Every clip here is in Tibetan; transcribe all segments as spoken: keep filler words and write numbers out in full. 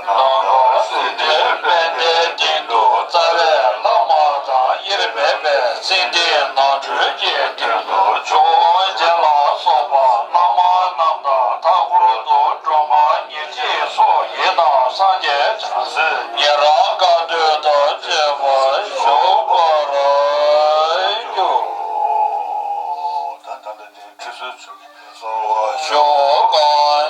ནང་ལོགས་སྲིད་མཐའི་དཔལ་ལྡན་སྟེང་དུ་རྩ་བའི་བླ་མ་དང་དབྱེར་མེད་པའི་སེམས་ལྡན་ནང་ཁྲོལ་གྱི་སྟེང་དུ་ཇོ་བོ་རྗེ་ལ་སོགས་པ་བླ་མ་རྣམས་དང་མཐའ་འཁོར་དུ་སྒྲོལ་མ་ཉེར་གཅིག་སོགས་ཡི་དམ་སངས་རྒྱས་བྱང་སེམས་ཉན་རང་བཀའ་སྡོད་དང་བཅས་པ་བཞུགས་པར་འགྱུར། ད་ད་ལྟ་དེ་ཁྲུས་གསོལ་ཚུལ་གྱི་གསོལ་བ་ཞུ་གང་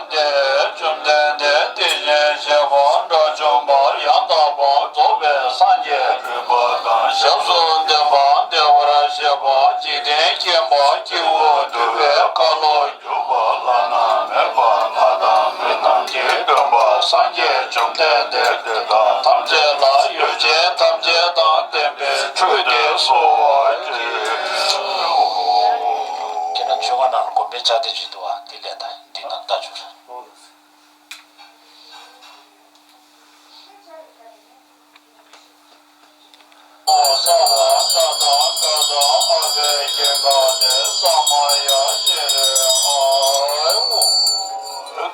སྟེ། བཅོམ་ལྡན་འདས་དེ་བཞིན་གཤེགས་པ་དགྲ་བཅོམ་པ་ཡང་དག་པར་རྫོགས་པའི་སངས་རྒྱས་འོད་དཔག་མེད་དང་། ཞབས་སུ་འདེགས་པ་བདེ་བར་གཤེགས་པ་འཇིག་རྟེན་མཁྱེན་པ་སྐྱེས་བུ་འདུལ་བའི་བཀའ་སློབ་བརྒྱུད་པ་བླ་ན་མེད་པ་ལྷ་དང་མི་རྣམས་ཀྱི་སྟོན་པ་སངས་རྒྱས་བཅོམ་ལྡན་འདས་དེ་དག་ཐམས་ཅད་ལ་ཡོ་བྱད་ཐམས་ཅད་དང་ལྡན་པའི་ཁྲུས་དེ་གསོལ་བ་འདེབས། ཁྱེད་རང་ཆོས་ཁང་ནང་ལ་དགོན་པའི་ཕྱག་དེབ་ཅིག་འདུག་བ། དེ་ལས་ད་འདི་ནང་ལྟ་ཆོག་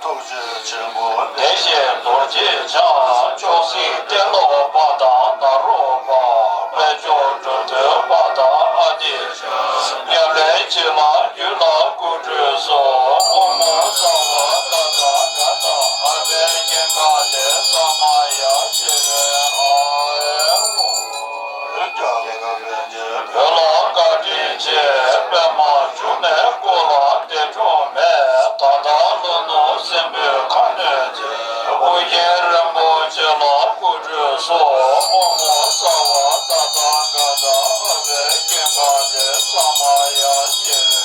ཐུགས་རྗེ་ཆེན་པོ་བདེ་གཤེགས་རྡོ་རྗེ་འཆང་། མཆོག་སྲེད་ཏེ་ལོ་པ་དང་ནཱ་རོ་པ། དཔལ་མཆོག་འགྲོ་མགོན་པ་དང་ཨ་ཏི་ཤ། མཉམ་པའི་ཕྱིར་ལ་རྒྱུད་ལ་སྐུ་ཁྲུས་སོགས། ཨོཾ་སརྦ་ཏ་ཐཱ་ག་ཏ་ཨ་བྷྱ་ཀྱེ་ག་ཏེ་ས་མ་ཡ་ཤི་རེ་ཨ་ཨེ་ཨོ། བོད་ལ་བཀའ་དྲིན་ཆེ། པདྨ་འབྱུང་གནས་སྐུ་ལ་འདས་གྲོངས་མེད། ད་ལྟ་ལྷོ་ནུབ་སྲིན་པོའི་ཁ་གནོན་མཛད། ཨོ་རྒྱན་རིན་པོ་ཆེ་ལ་སྐུ་ཁྲུས་སོགས། ཨོཾ་སརྦ་ཏ་ཐཱ་ག་ཏ་ཨ་བྷྱ་ཀྱེ་ག་ཏེ་ས་མ་ཡ་ཤི་རེ།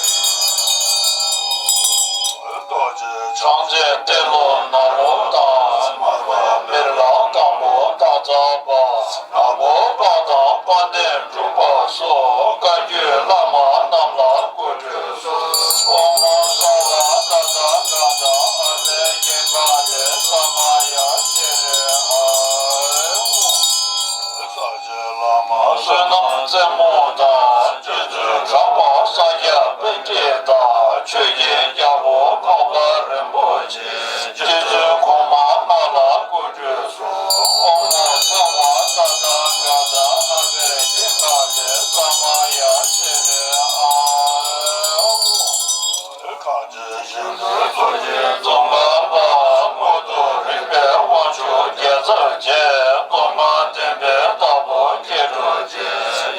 རྡོ་རྗེ་འཆང་ཆེན་ཏེ་ལོ་ནཱ་རོ་དང་། མར་པ་མི་ལ་སྐམ་པོ་སྟག་ཚང་པ། ནག་པོ་དཔལ་དང་དཔལ་ལྡན་འབྲུག་པ་སོགས། བཀའ་བརྒྱུད་བླ་མ་རྣམས་ལ་སྐུ་ཁྲུས་སོགས། ཨོཾ་སརྦ་ཏ་ཐཱ་ག་ཏ་ཨ་བྷྱ་ཀྱེ་ག་ཏེ་ས་མ་ཡ་ཤི་རེ་ཨ་ཨེ་ཨོ། བསོད་ནམས་རྩེ་མོ་དང་། རྗེ་བཙུན་གྲགས་པ་ས་སྐྱ་པཎྜི་ཏ། ཆོས་ཀྱི་རྒྱལ་པོ་འཕགས་པ་རིན་པོ་ཆེ། རྗེ་བཙུན་གོང་མ་ལྔ་ལ་སྐུ་ཁྲུས་སོགས། ཨོཾ་སརྦ་ཏ་ཐཱ་ག་ཏ་ཨ་བྷྱ་ཀྱེ་ག་ཏེ་ས་མ་ཡ་ཤི་རེ་ཨ་ཨེ་ཨོ། ཁ་ཆེ་ཞིང་དུ་རྡོ་རྗེ་ཙོང་ཁ་པ། དངོས་གྲུབ་རིག་པའི་དབང་ཕྱུག་རྒྱལ་ཚབ་རྗེ། གཏོར་མ་བརྟན་པའི་བདག་པོ་མཁས་གྲུབ་རྗེ།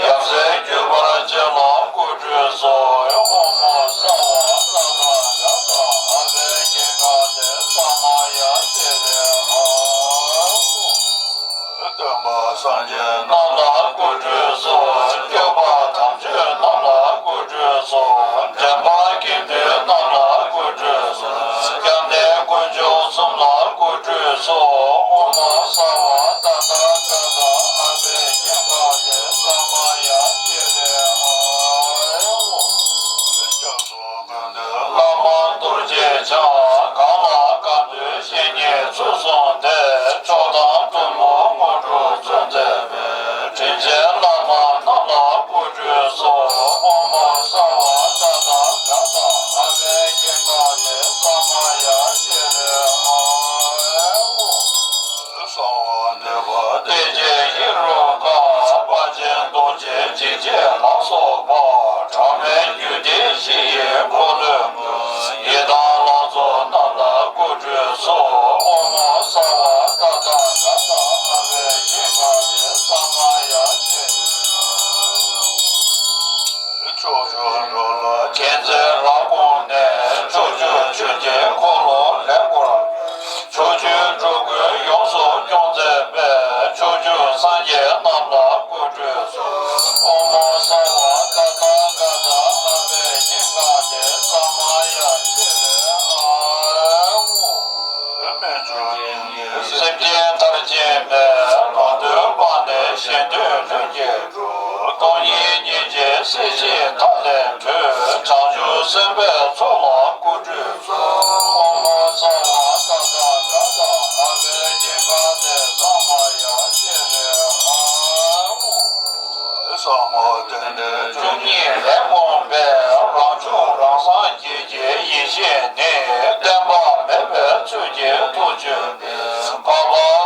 ཡབ་སྲས་བརྒྱུད་པར་བཅས་ལ་སྐུ་ཁྲུས་སོགས། ཨོཾ་སརྦ་ཏ་ཐཱ་ག་ཏ་ཨ་བྷྱ་ཀྱེ་ག་ཏེ་ས་མ་ཡ་ཤི་རེ་ཨ་ཨོ། སྟོན་པ་སངས་རྒྱས་རྣམས་ལ་སྐུ་ཁྲུས་སོགས། སྐྱོབ་པ་དམ་ཆོས་རྣམས་ལ་སྐུ་ཁྲུས་སོགས། འདྲེན་པ་དགེ་འདུན་རྣམས་ལ་སྐུ་ཁྲུས་སོགས། སྐྱབས་གནས་དཀོན་མཆོག་གསུམ་ལ་སྐུ་ཁྲུས་སོགས། ཨོཾ་སརྦ་ཏ་ཐཱ་ག་ཏ་ཨ་བྷྱ་ཀྱེ་ག་ཏེ་ས་མ་ཡ་ཤི་རེ་ཨ་ཨེ་ཨོ། བླ་མ་རྡོ་རྗེ་འཆང་། གང་ལ་བཀའ་འདུས་བཤེས་གཉེན་ཚུལ་གསུམ་སྟེ། མཆོག་དང་ཐུན་མོང་དངོས་གྲུབ་སྩོལ་མཛད་པའི། དྲིན་ཅན་བླ་མ་རྣམས་ལ་སྐུ་ཁྲུས་སོགས། ཨོཾ་སརྦ་ཏ་ཐཱ་ག་ཏ་ཨ་བྷྱ་ཀྱེ་ག་ཏེ་ས་མ་ཡ་ཤི་རེ་ཨ་ཨེ་ཨོ། གསང་བ་འདུས་པ་བདེ་ཆེན་ཧེ་རུ་ཀ། དཔལ་ཆེན་རྡོ་རྗེ་འཇིགས་བྱེད་ལ་སོགས་པ། གྲངས་མེད་རྒྱུད་སྡེ་བཞི་ཡི་འཁོར་ལོའི་ཡི་དམ་ལྷ་ཚོགས་རྣམས་ལ་སྐུ་ཁྲུས་སོགས། ཨོཾ་སརྦ་ཏ་ཐཱ་ག་ཏ་ཨ་བྷྱ་ཀྱེ་ག་ཏེ་ས་མ་ཡ་ཤི་རེ། ཕྱོགས་བཅུ་འགྲོ་ལ་མཁྱེན་བརྩེ་རབ་དགོངས་ནས། ཕྱོགས་བཅུར་ཆོས་ཀྱི་འཁོར་ལོ་ལེགས་བསྐོར་བའི། ཕྱོགས་བཅུའི་འགྲོ་ཀུན་ཡོངས་སུ་སྐྱོང་མཛད་པའི། ཕྱོགས་བཅུའི་སངས་རྒྱས་རྣམས་ལ་སྐུ་ཁྲུས་སོགས། ཨོཾ་སརྦ་ཏ་ཐཱ་ག་ཏ་ཨ་བྷྱ་ཀྱེ་ག་ཏེ་ས་མ་ཡ་ཤི་རེ་ཨ་ཨོ། སེམས་ཅན་མཐར་ཕྱིན་མེད། རང་དོན་སྤངས་ནས་གཞན་དོན་ལྷུན་གྱིས་གྲུབ། སྟོང་ཉིད་སྙིང་རྗེའི་སྲིད་ཞིའི་མཐའ་ལས་གྲོལ། བྱང་ཆུབ་སེམས་དཔའི་ཚོགས་ལ་སྐུ་ཁྲུས་སོགས། ཨོཾ་སརྦ་ཏ་ཐཱ་ག་ཏ་ཨ་བྷྱ་ཀྱེ་ག་ཏེ་ས་མ་ཡ་ཤི་རེ་ཨ་ཨོ། ཟབ་མོ་རྟེན་འབྲེལ་བཅུ་གཉིས་ལེགས་སྒོམ་པའི། རང་བྱུང་རང་སངས་རྒྱས་ཀྱི་ཡེ་ཤེས་ནི། བསྟན་པ་མེད་པའི་ཚུལ་གྱིས་ཐུགས་བསྐྱོད་པའི། འཕགས་པ་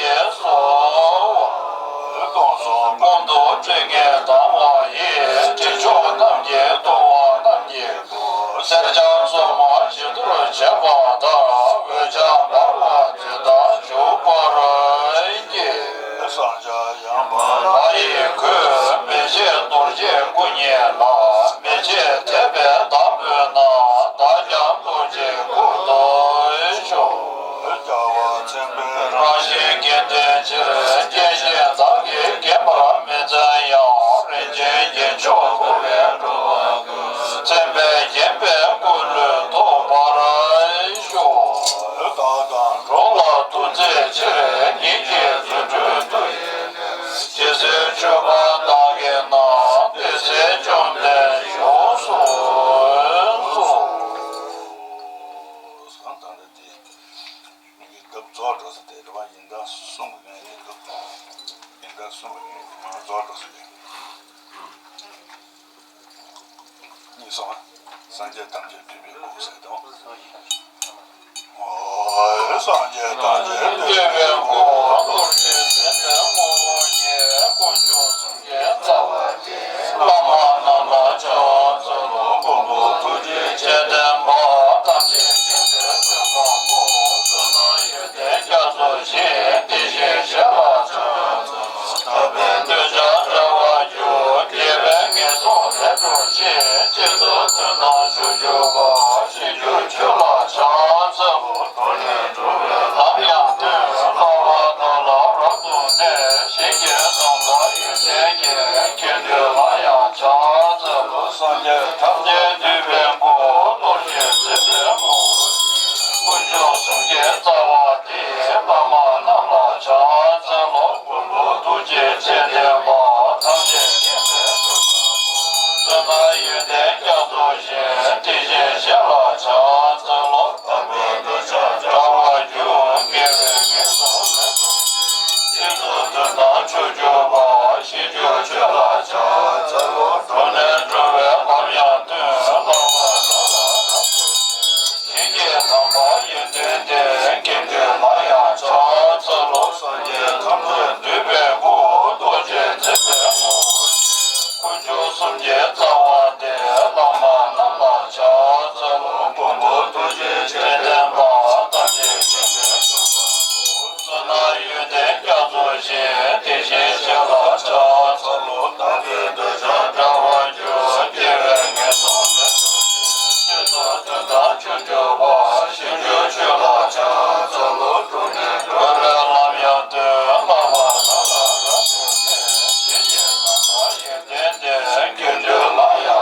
ཡི་གསོལ་བ། སྟོང་གསུམ་ཀུན་ཏུ་སྤྲིན་གྱིས་གཏམས་པ་ཡི། སྲིན་མཆོག་རྣམས་ཀྱིས་བཏུལ་བ་རྣམས་ཀྱི་སྐུ། སེར་སྐྱ་བཙུན་མོ་བྱི་དོར་བྱེད་པ་དག་འོད་ཆགས་འབར་བ་དེ་དག་བྱུང་བར་བགྱི། སངས་རྒྱས་ཡང་དག་ལྷ་ཡི་གོས། མེ་ལྕེ་གཏོར་བྱེད་སྐུ་གཉིས་ལ། མེ་ལྕེ་ཐེབས་པའི་མདའ་འཕུར་ན། བདག་ཀྱང་གཏོར་བྱེད་ཁུར་དུ་ཆུད། རྒྱལ་བ་སྲས་པོའི་རང་བཞིན་དགེ་འདུན་ཕྱིར། བསྐྱེད་ཅིང་བདག་གིས་བརྒྱན་པར་མི་བརྩོན་ཡང་། རིན་ཆེན་རྒྱན་མཆོག་བསྐུར་བས་འགྲོ་བ་ཀུན། མཚན་དཔེས་བརྒྱན་པའི་སྐུ་ལུས་ཐོབ་པར་ཤོག་བདག་དང་འགྲོ་བ་ཐུགས་བརྩེའི་ཕྱིར། ཉིད་ཀྱི་རྫུ་འཕྲུལ་དུ་ཡིས། ཇི་སྲིད་མཆོད་པ་བདག་གིས་གནང་། དེ་སྲིད་བཅོམ་ལྡན་འབྱུང་གསུངས་སོ། གང་དང་འདྲ་སྟེ། མིག་གི་རྒྱབ་རྫོགས་འགྲོ་ས་དེ་རེད་བ། ཡིན་ད་གསུང་གི་ངའི་རྒྱབ་རྫོགས། ཡིན་ད་གསུང་གི་ངའི་རྒྱབ་རྫོགས་འགྲོ་ས་དེ། གཉིས་སོང་། སངས་རྒྱས་ཐམས་ཅད་འདུས་པའི་སྐུ་ཟེར་དང་། སངས་རྒྱས་ཐམས་ཅད་འདུས་པའི་སྐུ། རྡོ་རྗེ་སེམས་དཔའི་ངོ་བོ་ཉིད། དཀོན་མཆོག་གསུམ་གྱི་རྩ་བ་སྟེ། བླ་མ་རྣམས་ལ་ཕྱག་འཚལ་ལོ། མགོན་པོ་ཐུགས་རྗེ་ཆེ་ལྡན་པ། ཐམས་ཅད་མཁྱེན་པའི་མགོན་པོ། བསོད་ནམས་ཡོན་ཏན་རྒྱ་མཚོ་ཆེ། དེ་བཞིན་གཤེགས་ལ་ཕྱག་འཚལ་ལོ། འདོད་ཆགས་བྲལ་བར་གྱུར། དགེ་བའི་ངན་སོང་ལས་གྲོལ་ཕྱིར། རྗེས་སུ་མཐུན་དང་མཆོག་གྱུར་པ། ཞིང་བཅུ་ཆོས་ལ་ཕྱག་འཚལ་ལོ། འགྲོ་ལས་སྒྲོལ་བའི་ལམ་ཡང་སྟོན། བསླབ་པ་དག་ལ་རབ་ཏུ་གནས། ཞིང་གི་ནམ་མཁའ་ཡོན་ཏན་བརྒྱན། དགེ་འདུན་ལ་ཡང་ཕྱག་འཚལ་ལོ། སངས་རྒྱས་ཐམས་ཅད་འདུས་པའི་སྐུ། རྡོ་རྗེ་སེམས་དཔའི་ངོ་བོ་ཉིད། དཀོན་མཆོག་གསུམ་གྱི་རྩ་བ་སྟེ། བླ་མ་རྣམས་ལ་ཕྱག་འཚལ་ལོ། མགོན་པོ་ཐུགས་རྗེ་ཆེ་ལྡན་པ། ཐམས་ཅད་མཁྱེན་པའི་མགོན་པོ། བསོད་ནམས་ཡོན་ཏན་རྒྱ་མཚོ་ཆེ། དེ་བཞིན་གཤེགས་ལ་ཕྱག་འཚལ་ལོ། འཕགས་པའི་འདོད་ཆགས་བྲལ་བར་གྱུར། དགེ་བའི་ངན་སོང་ལས་གྲོལ། རྗེས་སུ་མཐུན་དང་མཆོག་གྱུར་པ། ཞིང་བཅུ་ཆོས་ལ་ཕྱག་འཚལ་ལོ། འགྲོ་ལས་སྒྲོལ་བའི་ལམ་ཡང་སྟོན། བསླབ་པ་དག་ལ་རབ་ཏུ་གནས། ཞིང་གི་ནམ་མཁའ་ཡོན་ཏན་ལྡན། དགེ་འདུན་ལ་ཡང་ཕྱག་འཚལ་ལོ། སངས་རྒྱས་ཐམས་ཅད་འདུས་པའི་སྐུ། རྡོ་རྗེ་སེམས་དཔའི་ངོ་བོ་ཉིད། དཀོན་མཆོག་གསུམ་གྱི་རྩ་བ་སྟེ། བླ་མ་རྣམས་ལ་ཕྱག་འཚལ་ལོ། མགོན་པོ་ཐུགས་རྗེ་ཆེ་ལྡན་པ། ཐམས་ཅད་མཁྱེན་པའི་མགོན་པོ། བསོད་ནམས་ཡོན་ཏན་རྒྱ་མཚོ་ཆེ། དེ་བཞིན་གཤེགས་ལ་ཕྱག་འཚལ་ལོ། འཕགས་པའི་འདོད་ཆགས་བྲལ་བར་གྱུར། དགེ་བའི་ངན་སོང་ལས་གྲོལ་ཕྱིར། རྗེས་སུ་མཐུན་དང་མཆོག་གྱུར་པ། ཞིང་བཅུ་ཆོས་ལ་ཕྱག་འཚལ་ལོ། འགྲོ་ལས་སྒྲོལ་བའི་ལམ་ཡང་སྟོན། བསླབ་པ་དག་ལ་རབ་ཏུ་གནས། ཞིང་གི་ནམ་མཁའ་ཡོན་ཏན་ལྡན། དགེ་འདུན་ལ་ཡང་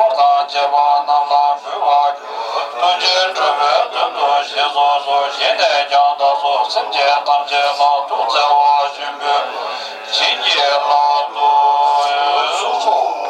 དང་བཅས་པ་རྣམས་ལ་འབུལ་བར་འགྱུར། ཐུགས་རྗེས་སྒྲུབ་པའི་དོན་དུ་ཞེས་སོགས་སོ། བཞེས་ནས་ཀྱང་བདག་སོགས་སེམས་ཅན་ཐམས་ཅད་ལ་ཐུགས་བརྩེ་བ་ཆེན་པོས་བྱིན་གྱིས་བརླབ་ཏུ་གསོལ།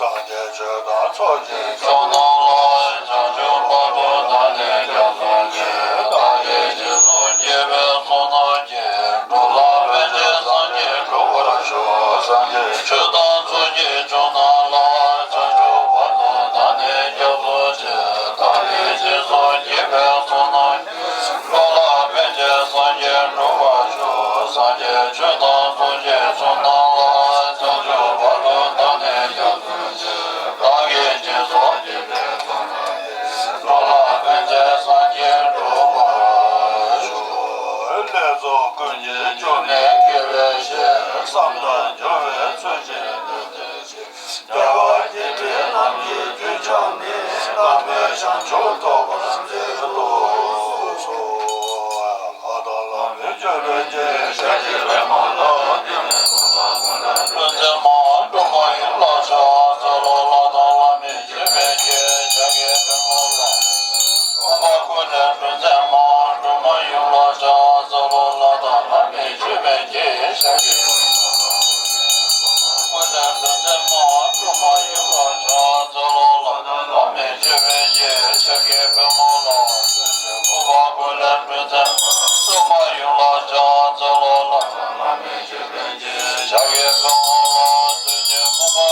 སངས་རྒྱས་ཆོས་དང་ཚོགས་ཀྱི་མཆོག་རྣམས་ལ། བྱང་ཆུབ་བར་དུ་བདག་ནི་སྐྱབས་སུ་མཆི། བདག་གིས་སྦྱིན་སོགས་བགྱིས་པའི་ཚོགས་རྣམས་ཀྱིས། འགྲོ་ལ་ཕན་ཕྱིར་སངས་རྒྱས་འགྲུབ་པར་ཤོག་སངས་རྒྱས་ཆོས་དང་ཚོགས་ཀྱི་མཆོག་རྣམས་ལ། བྱང་ཆུབ་བར་དུ་བདག་ནི་སྐྱབས་སུ་མཆི། བདག་གིས་སྦྱིན་སོགས་བགྱིས་པའི་ཚོགས་རྣམས་ཀྱིས། འགྲོ་ལ་ཕན་ཕྱིར་སངས་རྒྱས་འགྲུབ་པར་ཤོག་སངས་རྒྱས་ཆོས་དང་ཚོགས་ཀྱི་མཆོག་རྣམས་ལ། བྱང་ཆུབ་བར་དུ་བདག་ནི་སྐྱབས་སུ་མཆི། བདག་གིས་སྦྱིན་སོགས་བགྱིས་པའི་ཚོགས་རྣམས་ཀྱིས། འགྲོ་ལ་ཕན་ཕྱིར་སངས་རྒྱས་འགྲུབ་པར་ཤོག་ལས་ཚོགས་ཀུན་གྱི་རྒྱུ་ནི་དགེ་བའི་བཤེས། བསམ་དང་སྦྱོར་བའི་ཚུལ་གྱིས་བསྟེན་པའི་ཕྱིར། རྒྱལ་བ་དགྱེས་པའི་ལམ་གྱི་རྒྱུན་བཅངས་ནས། བླ་མེད་བྱང་ཆུབ་ཐོབ་པར་མཛད་དུ་གསོལ། ལྷ་དང་ལྷ་མིན་སྤྱོད་པའི་རྗེ། ཞལ་གྱི་པདྨོ་ལ། ལྷུན་རྩེ་མ་འགྲོ་མ་ཡུལ་ལ་ཕྱག་འཚལ་ལོ། ལྷ་དང་ལྷ་མིན་སྤྱོད་པའི་རྗེ། ཞལ་གྱི་པདྨོ་ལ། ཀུན་དགའ་བོ་ལྷུན་རྩེ་མ་འགྲོ་མ་ཡུལ་ལ་ཕྱག་འཚལ་ལོ། ལྷ་དང་ལྷ་མིན་སྤྱོད་པའི་རྗེ། ཞལ་གྱི་པདྨོ་ལ། ཀུན་དགའ་བོ་ལྷུན་རྩེ་མ་འགྲོ་མ་ཡུལ་ལ་ཕྱག་འཚལ་ལོ། ལྷ་དང་ལྷ་མིན་སྤྱོད་པའི་རྗེ། ཞལ་གྱི་པདྨོ་ལ། ཀུན་དགའ་བོ་ལྷུན་རྩེ་མ་འགྲོ་མ་ཡུལ་ལ་ཕྱག་འཚལ་ལོ། ལྷ་དང་ལྷ་མིན་སྤྱོད་པའི་རྗེ། ཞལ་གྱི་པདྨོ་ལ། ཀུན་དགའ་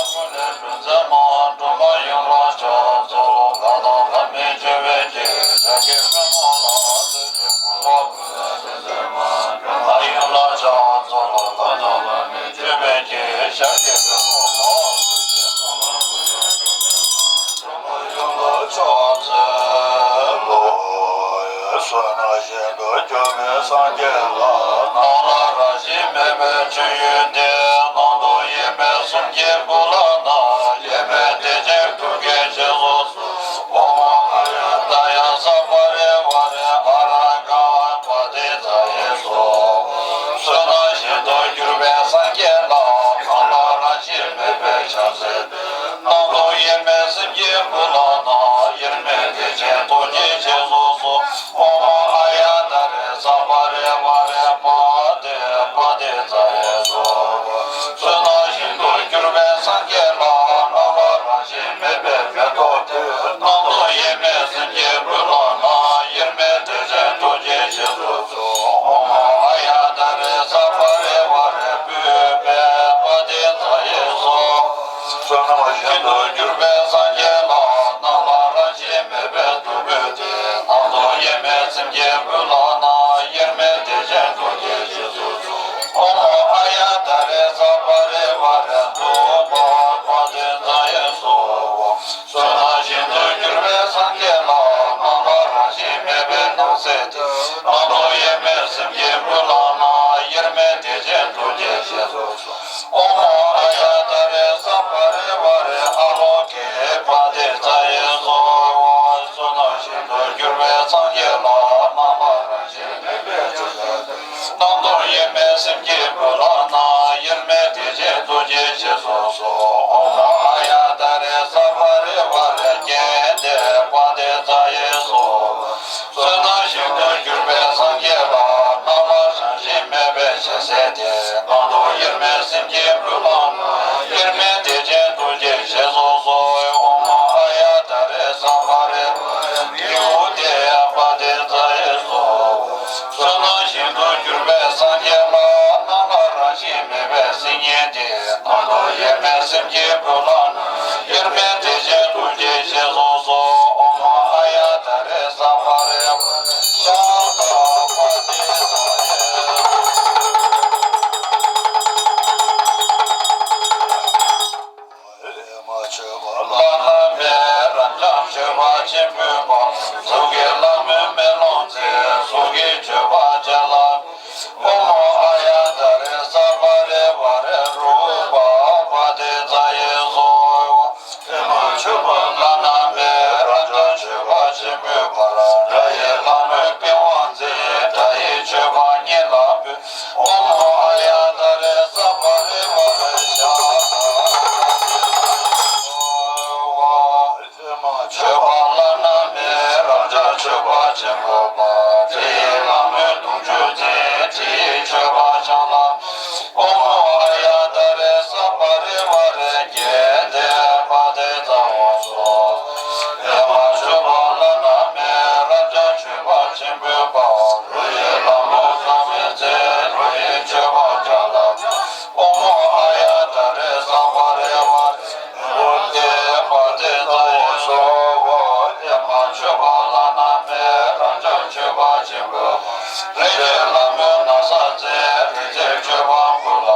བོ་ལྷུན་རྩེ་མ་འགྲོ་མ་ཡུལ་ལ་ཕྱག་འཚལ་ལོ། ལྷ་དང་ལྷ་མིན་སྤྱོད་པའི་རྗེ། ཞལ་གྱི་པདྨོ་ལ། ཀུན་དགའ་བོ་ལྷུན་རྩེ་མ་འགྲོ་མ་ཡུལ་ལ་ཕྱག་འཚལ་ལོ། ལྷ་དང་ལྷ་མིན་སྤྱོད་པའི་རྗེ། ཞལ་གྱི་པདྨོ་ལ། ཡུལ་ལ་ཕྱག་འཚལ་ལོ། བསོད་ནམས་ཤིན་ཏུ་འཇོམས་པའི་སངས་རྒྱས་ལ། སྣང་ལ་རང་བཞིན་མེད་པའི་སྤྱོད་ཡུལ་ཏེ། སྣང་སྟོང་དབྱེར་མེད་གསུམ་གྱི་སྐུ་ལ་ན། དབྱེར་མེད་བདེ་ཆེན་ཐུགས་ཀྱི་རྗེས་སུ་འོ་མ་ཨཱ་ཡ་ཏཱ་ཡ་ས་པ་རི་ཝཱ་རེ་ཨ་ར་ཀ་པ་ཏི་ཙ་ཡེ་སྭཱ་ཧཱ། བསོད་ནམས་ཤིན་ཏུ་གྱུར་པའི་སངས་རྒྱས་ལ། སྣང་ལ་རང་བཞིན་མེད་པའི་ཕྱག་འཚལ་ཏེ། སྣང་སྟོང་དབྱེར་མེད་སེམས་ཀྱི་སྐུ་ལ་ན། དབྱེར་མེད་བདེ་ཆེན་ཐུགས་ཀྱི་རྗེས་སུ་འོ་མ་ཨཱ་ཡ་ཏཱ་རེ་ས་པ་རི་ཝཱ་རེ་པ་ཏི་པ་ཏི་ཙ་ཡེ་སྭཱ་ཧཱ། བསོད་ནམས་ཤིན་ཏུ་གྱུར་པའི་སངས་རྒྱས་ལ། སྣང་ལ་རང་བཞིན་མེད་པའི་མེ་ཏོག་སྟེ། སྣང་སྟོང་དབྱེར་མེད་སེམས་ཀྱི་སྐུ་ལ་ན། དབྱེར་མེད་བདེ་ཆེན་ཐུགས་ཀྱི་རྗེས་སུ་འོ་མ་ཨཱ་ཡ་ཏཱ་རེ་ས་པ་རི་ཝཱ་རེ་པུཥྤེ་པ་ཏི་ཙ་ཡེ་སྭཱ་ཧཱ། བསོད་ནམས་ཤིན་ཏུ་གྱུར་པའི་སངས་རྒྱས་ལ། སྣང་ལ་རང་བཞིན་མེད་པའི་བདུག་སྤོས་ཏེ། སྣང་སྟོང་དབྱེར་མེད་སེམས་ཀྱི་སྐུ་ལ་ན། དབྱེར་མེད་བདེ་ཆེན་ཐུགས་ཀྱི་རྗེས་སུ་འོ་མ་ཨཱ་ཡ་ཏཱ་རེ་ས་པ་རི་ཝཱ་རེ་ཏུ་ ཞེས་སོགས་སོ། ཨོཾ་ཨཱརྱ་ཏཱ་རེ་སརྦ་རེ་བ་རེ་ཨ་ལོ་ཀེ་པ་ཏི་ཙ་ཡེ་སྭཱ་ཧཱ། བསོད་ནམས་ཤིན་ཏུ་གྱུར་པའི་སངས་རྒྱས་ལ། སྣང་བ་རང་བཞིན་མེད་པའི་ཆོས་ཐམས་ཅད། སྣང་སྟོང་དབྱེར་མེད་སེམས་ཀྱི་སྤྲུལ་ལག་ན། དབྱེར་མེད་བདེ་ཆེན་ཐུགས་རྗེ་ཞེས་སོགས་སོ། ཨོཾ་ཨཱརྱ་ཏཱ་རེ་སརྦ་རེ་བ་རེ་ཀེ་ཏེ་པ་ཏི་ཙ་ཡེ་སྭཱ་ཧཱ། བསོད་ནམས་ཤིན་ཏུ་གྱུར་པའི་སངས་རྒྱས་ལ། སྣང་བ་རང་བཞིན་མེད་པའི་ཞལ་ཟས་ཏེ། སྣང་སྟོང་དབྱེར་མེད་སེམས་ཀྱི་སྤྲུལ་ལག་ན། དབྱེར་མེད་བདེ་ཆེན་ཐུགས་རྗེ་ཞེས་སོགས་སོ། ཨོཾ་ཨཱརྱ་ཏཱ་རེ་སརྦ་རེ་བ་རེ་བི་མུ་ཏི་པ་ཏི་ཙ་ཡེ་སྭཱ་ཧཱ། བསོད་ནམས་ཤིན་ཏུ་གྱུར་པའི་སངས་རྒྱས་ལ། སྣང་བ་རང་བཞིན་མེད་པའི་སིལ་སྙན་ཏེ། སྣང་སྟོང་དབྱེར་མེད་སེམས་ཀྱི་སྤྲུལ་ལག་ན། དབྱེར་མེད་བདེ་ཆེན་ཐུགས་རྗེ་ཞེས་སོགས་སོ། ཨོཾ་ཨཱརྱ་ཏཱ་རེ་སརྦ་རེ་བ་རེ་ཤ་ཏ་པ་ཏི་ཙ་ཡེ། ཨེ་མ་མཆོད་པ་བླ་ན་མེད་རབ་འབྱམས་མཆོད་པ་ཆེན་པོའི་དཔལ། གཟུགས་ཀྱི་ལྷ་མོའི་མེ་ལོང་མཛེས། གཟུགས་ཀྱི་མཆོད་པ་བྱིན་རླབས། ཨོཾ་ཨཱརྱ་ཏཱ་རེ་སརྦ་རེ་བ་རེ་རུ་པ་པ་ཏི་ཙ་ཡེ་སྭཱ་ཧཱ། ཨེ་མ་མཆོད་པ་བླ་ན་མེད་རབ་འབྱམས་མཆོད་པ་ཆེན་པོའི་དཔལ། དགྲ་ཡི་ལྷ་མོའི་པི་ཝང་མཛེས། དགྲ་ཡི་མཆོད་པ་གཉིས་ལ་འབུལ། ཨོཾ་ཨཱརྱ་ཏཱ་རེ་སརྦ་རེ་བ་རེ་ཤ་ཏ་པ་ཏི་ཙ་ཡེ་སྭཱ་ཧཱ། མཆོད་པ་བླ་ན་མེད་རབ་འབྱམས་མཆོད་པ་ཆེན་པོ་དཔལ། དྲི་ཡི་ལྷ་མོའི་དུང་ཆོས་འཛིན། དྲི་ཡི་མཆོད་པ་བྱིན་རླབས། ཨོཾ་ཨཱརྱ་ཏཱ་རེ་སརྦ་རེ་བ་རེ་ཀེ་ཏེ་པ་ཏི་ཙ་ཡེ་སྭཱ་ཧཱ། ཨེ་མ་མཆོད་པ་བླ་ན་མེད་རབ་འབྱམས་མཆོད་པ་ཆེན་པོའི་དཔལ། རོ་ཡི་ལྷ་མོ་ཟབ་མོའི་རྩལ། རོ་ཡི་མཆོད་པ་བྱིན་རླབས། ཨོཾ་ཨཱརྱ་ཏཱ་རེ་སརྦ་རེ་བ་རེ་ཨོཾ་ཏེ་པ་ཏི་ཙ་ཡེ་སྭཱ་ཧཱ། ཨེ་མ་མཆོད་པ་བླ་ན་མེད་རབ་འབྱམས་མཆོད་པ་ཆེན་པོ། རིན་ཆེན་ལྷ་མོའི་ན་བཟའ་མཛེས། རིག་འཛིན་མཆོད་པ་འབུལ་ལ།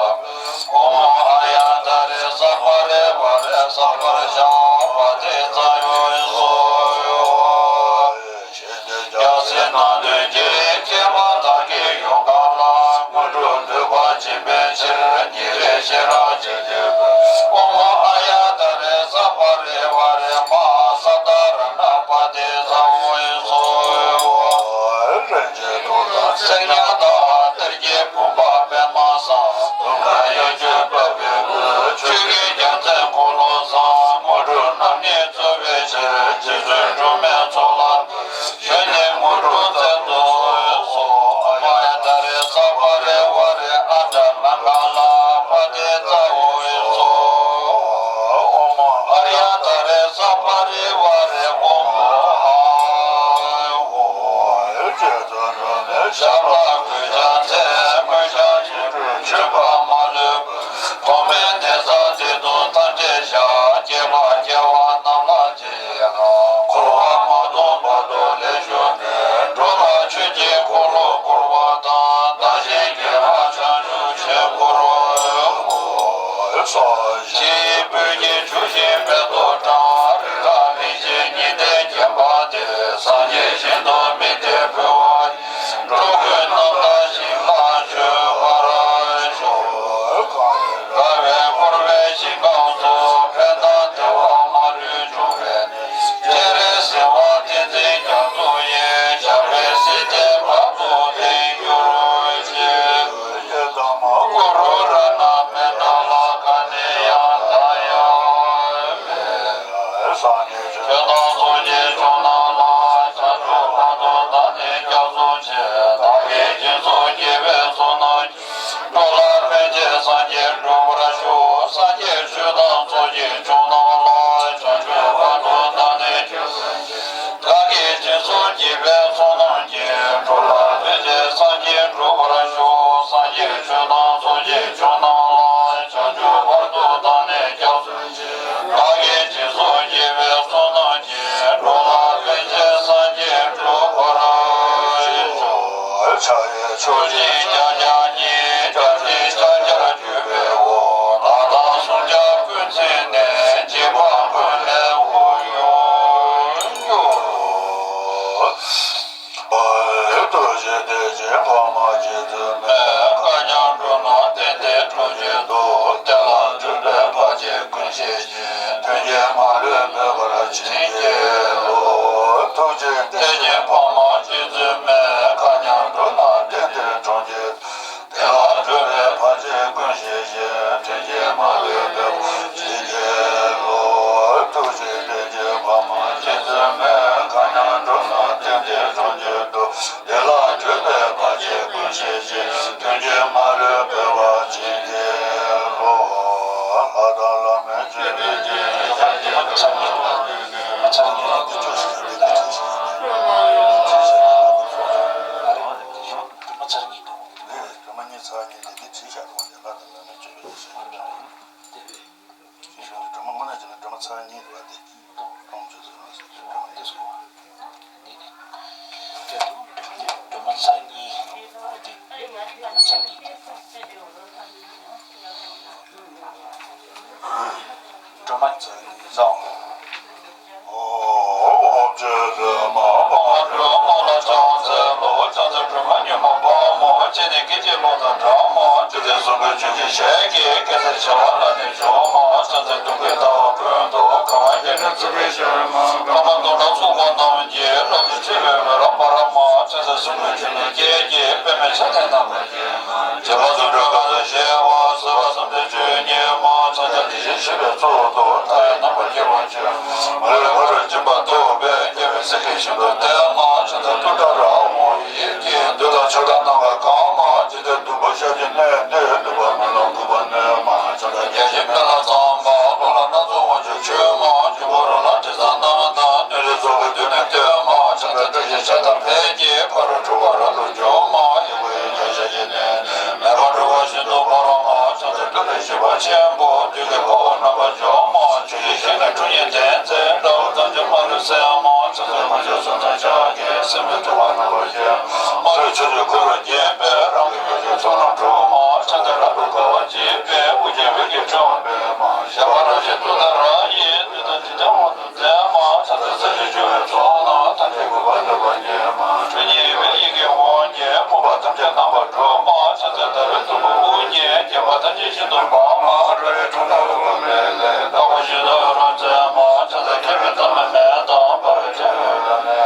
ཨོཾ་ཨཱརྱ་ཏཱ་རེ་སརྦ་རེ་བ་རེ་ས་པ་ར་ཤ་པ་ཏི་ཙ་ཡེ་སྭཱ་ཧཱ། ཞལ་ནས་རྒྱལ་སྲས་སྣ་བདུན་གྱི། ཁྱད་པར་བདག་གི་ཡུམ་གང་ལ། དངོས་གྲུབ་འདོད་པ་སྦྱིན་པའི་ཕྱིར། ཉིན་རེ་ཤེས་རབ་བྱིན་གྱིས་བསྐུལ། ཨོཾ་ཨཱརྱ་ཏཱ་རེ་ས་པ་རེ་བ་རེ་མ་ཧཱ་ས་ཏྭ་ར་ཎ་པ་ཏི་ཙ་ཡེ་སྭཱ་ཧཱ། རིན་ཆེན་ཐུགས་དང་སེང་ལྕམ་དང་། གཏེར་གྱི་བུམ་པ་པདྨ་བཟང་། དུང་དཀར་གཡས་འཁྱིལ་པ་པོའི་སྐུ། ཆོས་ཀྱི་རྒྱལ་མཚན་འཁོར་ལོ་བཟང་། དངོས་གྲུབ་རྣམ་གཉིས་སྩོལ་བའི་ཕྱིར། རྗེ་བཙུན་སྒྲོལ་མའི་ཚོགས་ལ་འབུལ། གཞོན་ནུའི་དངོས་གྲུབ་སྩལ་དུ་གསོལ། ཨོཾ་ཨཱརྱ་ཏཱ་རེ་ས་པ་རེ་བ་རེ་ཨ་ཏྲ་ལ་ཀ་ལ་པ་ཏི་ཙ་ཡེ་སྭཱ་ཧཱ། ཨོཾ་ཨཱརྱ་ཏཱ་རེ་ས་པ་རེ་བ་རེ་ཨོཾ་ཨཱཿཧཱུྃ། ཞབས་ལ་གུས་ཕྱག་འཚལ། མོས་ཀྱང་ཕྱིན་དྲུག་མཆོད་པ་མ་ལུས་འབུལ། ཐོག་མའི་གནས་ས་དེ་དུ་མཐའ་བྲལ་ཞིང་། སྐྱེ་བ་བསྐལ་པ་རྣམས་ལ་རྗེས་ཡི་རང་། འཁོར་བ་མ་སྟོངས་བར་དུ་ལེགས་བཞུགས་ནས། འགྲོ་ལ་ཆོས་ཀྱི་འཁོར་ལོ་བསྐོར་བ་དང་། བདག་གཞན་དགེ་བ་བྱང་ཆུབ་ཆོས་འཁོར་ལོ། ཞེས་པོད་ཀྱི་ཆུ་ཤིང་མེ་ཏོག་བཀྲམ། རི་རབ་གླིང་ཆེན་ཉི་ཟླས་བརྒྱན་པ་དེར། སངས་རྒྱས་ཞིང་དུ་དམིགས་ཏེ་འབུལ་བ། འགྲོ་ཀུན་རྣམ་དག་ཞིང་ལ་སྤྱོད་པར་ཤོག། དགའ་བས་བསྐོར་བའི་ཞིང་ཁམས་སུ། ཕན་དང་བདེ་བ་མ་ལུས་འབྱུང་བའི་གནས། སྤྱན་རས་གཟིགས་དབང་བསྟན་འཛིན་རྒྱ་མཚོ་ཡི། ཞབས་པད་སྲིད་མཐའི་བར་དུ་བརྟན་གྱུར་ཅིག། ཡི་དམ་གུ་རུ་རཏྣ་མི་འདའ་ལ། ག་ནས་ཡང་འདའ་ཡང་མེད། སངས་རྒྱས་ཆོས་དང་ཚོགས་ཀྱི་མཆོག་རྣམས་ལ། བྱང་ཆུབ་བར་དུ་བདག་ནི་སྐྱབས་སུ་མཆི། བདག་གིས་སྦྱིན་སོགས་བགྱིས་པའི་བསོད་ནམས་ཀྱིས། འགྲོ་ལ་ཕན་ཕྱིར་སངས་རྒྱས་འགྲུབ་པར་ཤོག། སངས་རྒྱས་ཆོས་དང་ཚོགས་ཀྱི་མཆོག་རྣམས་ལ། བྱང་ཆུབ་བར་དུ་བདག་ནི་སྐྱབས་སུ་མཆི། བདག་གིས་སྦྱིན་སོགས་བགྱིས་པའི་བསོད་ནམས་ཀྱིས། འགྲོ་ལ་ཕན་ཕྱིར་སངས་རྒྱས་འགྲུབ་པར་ཤོག། སངས་རྒྱས་ཆོས་དང་ཚོགས་ཀྱི་མཆོག་རྣམས་ལ། བྱང་ཆུབ་བར་དུ་བདག་ནི་སྐྱབས་སུ་མཆི། བདག་གིས་སྦྱིན་སོགས་བགྱིས་པའི་བསོད་ནམས་ཀྱིས། འགྲོ་ལ་ཕན་ཕྱིར་སངས་རྒྱས་འགྲུབ་པར་ཤོག། ཕྱག་གཡས་མཆོག་སྦྱིན་ཕྱག་རྒྱ་བསྙེན། བརྒྱ་བྱིན་ཕྱག་རྒྱར་གྱུར་པའི་འོག། ལྷ་དང་སྲུང་སྐྱོབ་ཀུན་མཚན་ནས། འཇིགས་པ་ཀུན་ལས་འོད་སློང་གྱུར། རྡོ་རྗེ་གདན་ཅན་འཕགས་མ་རྗེ་བཙུན་མའི། བཀའ་རྒྱ་འགྲོ་རྣམས་བསྟན་ཏེ་སྒྲུབ། ཆེད་དུ། དེ་ལ་འདུས་པའི་བར་ཆད་ཀུན་ཞི་ཞིང་། མཐུན་རྐྱེན་མ་ལུས་འཕེལ་བར་བྱིན་གྱིས་རློབས། ཐུགས་རྗེ་ལྟས་ངན་ཕ་མ་སྐྱེ་ཚུལ་མེད། མཁའ་མཉམ་འགྲོ་ན་གཏན་བདེར་འགྲོ་ཕྱིར། དེ་ལ་འདུས་པའི་བར་ཆད་ཀུན་ཞི་ཞིང་། མཐུན་རྐྱེན་མ་ལུས་འཕེལ་བར་བྱིན་གྱིས་རློབས། ཐུགས་རྗེ་ལྟས་ངན་ཕ་མ་སྐྱེ་ཚུལ་མེད། མཁའ་མཉམ་འགྲོ་ན་གཏན་བདེར་འགྲོ་ཕྱིར་དུ། དེ་ལ་འདུས་པའི་བར་ཆད་ཀུན་ཞི་ཞིང་། མཐུན་རྐྱེན་མ་ལུས་འཕེལ་བར་བྱིན་གྱིས་རློབས། ལྷ་དང་བླ་མའི་མཆོད་པའི་རྒྱུན། སྒྲོལ་མ་གཉིས་ཚར་གཉིས་དེ་འདི་བྲིས་བཞག་རོགས་ཀྱི། ལྷ་དང་བླ་མའི་མཆོད་པའི་རྒྱུན། སྒྲོལ་མ་དངོས་གནས་བྱས་ན་སྒྲོལ་མ་ཚར་གཉིས་རེད་པ། དེ་ལོངས་སྤྱོད་ཟེར་བ་ཟེར་སྒྲོལ་མ་གཉིས་སོ། འདི་ནི་སྒྲོལ་མ་ཚར་གཉིས། འོ་དེ་སྒྲོལ་མ་ཚར་གཉིས་དེ། སྒྲོལ་མ་ཚར་གཉིས་བཟང་། ཨོ་ཨོ་ཅེ་ཙེ་མ་པ་སྒྲོལ་མ་ལ་ཕྱག་འཚལ་ལོ། ཕྱག་འཚལ་སྒྲོལ་མ་མྱུར་མ་དཔའ་མོ། སྤྱན་ནི་སྐད་ཅིག་གློག་དང་འདྲ་མོ། ཅེ་ཙེ་གསུང་གི་ཆུ་སྐྱེས་ཞལ་གྱི། སྐལ་ཟེར་བྱེ་བ་ལ་ནི་འཇོམས་མ། ཕྱག་འཚལ་གདུང་བའི་ཟླ་བ་ཀུན་ཏུ། གང་བ་བརྒྱད་ཁྲི་བརྩེགས་པའི་ཞལ་མ། པདྨ་འདོམ་ལ་སོགས་པ་རྣམས་ཀྱི། ལག་ཏུ་ཆུ་བོའི་མེ་རག་པ་ར་མ། ཕྱག་འཚལ་གསུང་གི་ཆུ་ནི་སྐད་ཀྱི། པདྨས་ཕྱག་བཏེགས་རྣམ་པར་རྒྱལ་མ། བྱེ་བ་དུར་ཁྲོད་གང་དུ་བཞད་པ། བསིལ་བ་བསམ་གཏན་ཆུ་གཉིས་མ། ཕྱག་འཚལ་དེ་བཞིན་གཤེགས་པའི་གཙུག་ཏོར། མཐའ་ཡས་རྣམ་པར་རྒྱལ་བ་ཆེན་པོ། མ་ལུས་ཕ་རོལ་ཕྱིན་པ་ཐོབ་པའི། རྒྱལ་བའི་སྲས་ཀྱིས་ཤིན་ཏུ་བསྟེན་མ། ཕྱག་འཚལ་ཏུཏྟཱ་ར་ཧཱུྃ་ཡིག་གིས། བདུད་དང་ཕྱོགས་དང་ནམ་མཁའ་གང་མ། འཇིག་རྟེན་གདུག་པ་ཤ་ཟའི་གནས་འདིར། གདུག་པ་མེ་ལོང་ཁུག་པ་ནོན་མ། ཕྱག་འཚལ་བརྒྱ་བྱིན་སྨན་བླ་ཚངས་པ། གློ་ལ་སྣ་ཚོགས་དབང་ཕྱུག་མཆོད་མ། འབྱུང་པོ་རོ་ལངས་དྲི་བཟང་རྣམས་དང་། སྣོད་རིགས་ཚོགས་ཀྱིས་མདུན་ནས་བསྟོད་མ། ཕྱག་འཚལ་བདེ་གཤེགས་མཆོག་དང་ཕཊ་ཀྱིས། ཕ་རོལ་འཁྲུལ་པ་རབ་ཏུ་འཇོམས་མ། ཡི་གེ་ཡི་གེ་ཤ་ཟའི་གནས་འདིར། མེ་དཔུང་འཁྲུགས་པ་ཤིན་ཏུ་འབར་མ། ཕྱག་འཚལ་ཏུ་རེ་ཞི་བ་ཆེན་པོ། བདུད་ཀྱི་ཕོ་བ་རྣམ་པར་འཇོམས་མ། ཆུ་སྐྱེས་ཞལ་ནི་ཁྲོ་གཉེར་ལྡན་མཛད། དགྲ་བོ་ཐམས་ཅད་མ་ལུས་གསོད་མ། ཕྱག་འཚལ་དཀོན་མཆོག་གསུམ་དང་ཕྱག་གི། སྲིན་མོའི་ཐུབ་པ་རྣམ་པར་བཞད། མ་ལུས་ཕྱོགས་བཅུར་འཁོར་བར་བསྐྱེད་པའི། རང་གི་ཡུལ་གྱི་ཚོགས་རྣམས་འཁྲུགས་མ། ཕྱག་འཚལ་རབ་ཏུ་དགའ་བ་བརྗིད་པའི། དབུ་རྒྱན་འོད་ཀྱི་ཕྲེང་བ་སྤེལ་མ། ཞབས་པད་རབ་བཞད་ཏུཏྟཱ་ར་ཡིས། བདུད་དང་འཇིག་རྟེན་དབང་དུ་མཛད་མ། ཕྱག་འཚལ་ས་གཞི་བྱེ་བའི་ཚོགས་རྣམས། ཐམས་ཅད་འགུགས་པར་ནུས་པ་ཉིད་མ། ཁྲོ་གཉེར་ཡེ་ཤེས་ཀྱི་དབང་གིས། ཕོངས་པ་ཐམས་ཅད་རྣམ་པར་སྒྲོལ་མ། ཕྱག་འཚལ་ཟླ་བའི་གཙུག་ཕུད་དབུ་བརྙེས། བརྒྱན་པ་ཐམས་ཅད་ཤིན་ཏུ་འབར་མ། རལ་པའི་ཁྲོད་ན་འོད་ཀྱི་མེ་ལས། ལྡང་བ་བཞིན་དུ་འོད་རབ་མཛད་མ། ཕྱག་འཚལ་མཁས་པའི་གཏོར་མའི་མེ་དང་། འབར་བའི་ཕྲེང་བའི་རབ་ལས།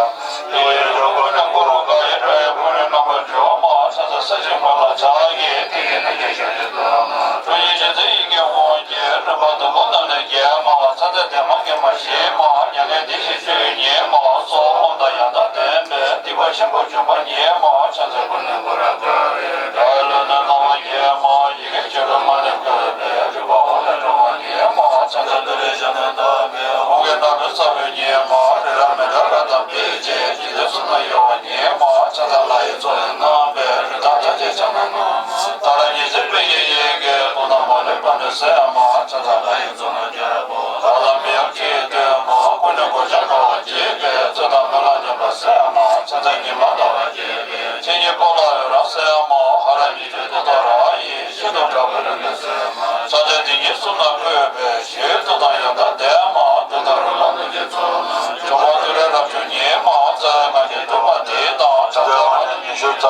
ཡེ་ཤེས་ཀྱི་འོད་ཀྱི་འཁོར་ལོ་བསྐོར་བའི། སྒྲ་ཡི་ཕུང་ལས་རྣམ་པར་འཇོམས་མ། ཕྱག་འཚལ་ས་གཞིའི་ངོས་ལ་ཕྱག་གི། ཏིང་ངེ་འཛིན་གྱི་ཞལ་གྱིས་བསྟོད་མ། ཁྲོ་གཉེར་ཅན་མཛད་ཡི་གེའི་དབང་གིས། རིམ་པ་བདུན་པོ་རྣམས་ནི་འགེམས་མ། ཕྱག་འཚལ་བདེ་མ་དགེ་མ་ཞི་མ། མྱ་ངན་འདས་ཞི་སྤྱོད་ཡུལ་ཉིད་མ། གསོ་བ་སྤངས་དང་ཡང་དག་ལྡན་པའི། སྡིག་པ་ཆེན་པོ་འཇོམས་པ་ཉིད་མ། ཕྱག་འཚལ་ཀུན་ནས་བསྐོར་རབ་ཏུ་རེག། དགྲ་ཡི་ལུས་རྣམས་རྣམ་པར་འགེམས་མ། ཡི་གེ་བཅུ་དྲུག་མ་ནས་བཀོད་པའི། རིག་པ་དབང་ལས་སྒྲོལ་མ་ཉིད་མ། ཕྱག་འཚལ་ཏུ་རེའི་ཞབས་ནི་བརྡབས་པའི། ཧཱུྃ་གི་རྣམ་འཕྲུལ་ས་བོན་ཉིད་མ། རི་རབ་མི་འདྲ་རབ་དང་སྤེལ་བྱེད། འཇིག་རྟེན་གསུམ་ན་གཡོ་བ་ཉིད་མ། ཕྱག་འཚལ་ལྷ་ཡི་ཚོགས་ལས་རྣམ་པའི། རི་དྭགས་ཐམས་ཅད་ཕྱག་ན་བསྣམས་མ། ཏཱ་ལ་ཉི་ཟེར་སྤོས་ཀྱི་ཡི་གེས། གདོང་དང་མོ་ལ་པདྨོ་གསལ་མ། ཕྱག་འཚལ་ལྷ་ཡི་ཚོགས་རྣམས་རྒྱལ་པོ། ལྷ་དང་མིའམ་ཅི་ཡིས་བསྟོད་མ། སྐུ་ནི་གོ་ཆ་དགའ་བ་བརྗིད་པའི། ཚོགས་དང་སྨོན་ལམ་སྙན་པ་གསལ་མ། ཕྱག་འཚལ་ཉི་མ་ཟླ་བ་རྒྱས་པའི། མཚན་ཉིད་པོ་ལ་འོད་རབ་གསལ་མ། ཧ་ར་ཉི་ཁྱེར་ཏུཏྟཱ་ར་ཡིས། ཤིན་ཏུ་དྲག་པོའི་རིམ་གྱིས་གསལ་མ། ཕྱག་འཚལ་དེ་ཉིད་གསུམ་རྣམས་བཀོད་པའི། ཞི་བའི་མཐུ་དང་ཡང་དག་ལྡན་མ། ཏུཏྟཱ་རུ་ལ་ནི་འཇིགས་ཚོགས་རྣམས། འཇོམས་པ་ཏུ་རེ་རབ་འབྱམས་ཉིད་མ། རྩ་བའི་སྔགས་ཀྱི་ཐུན་མ་འདི་དང་། ཕྱག་འཚལ་ཨ་ནི་ཉི་ཤུ་རྩ་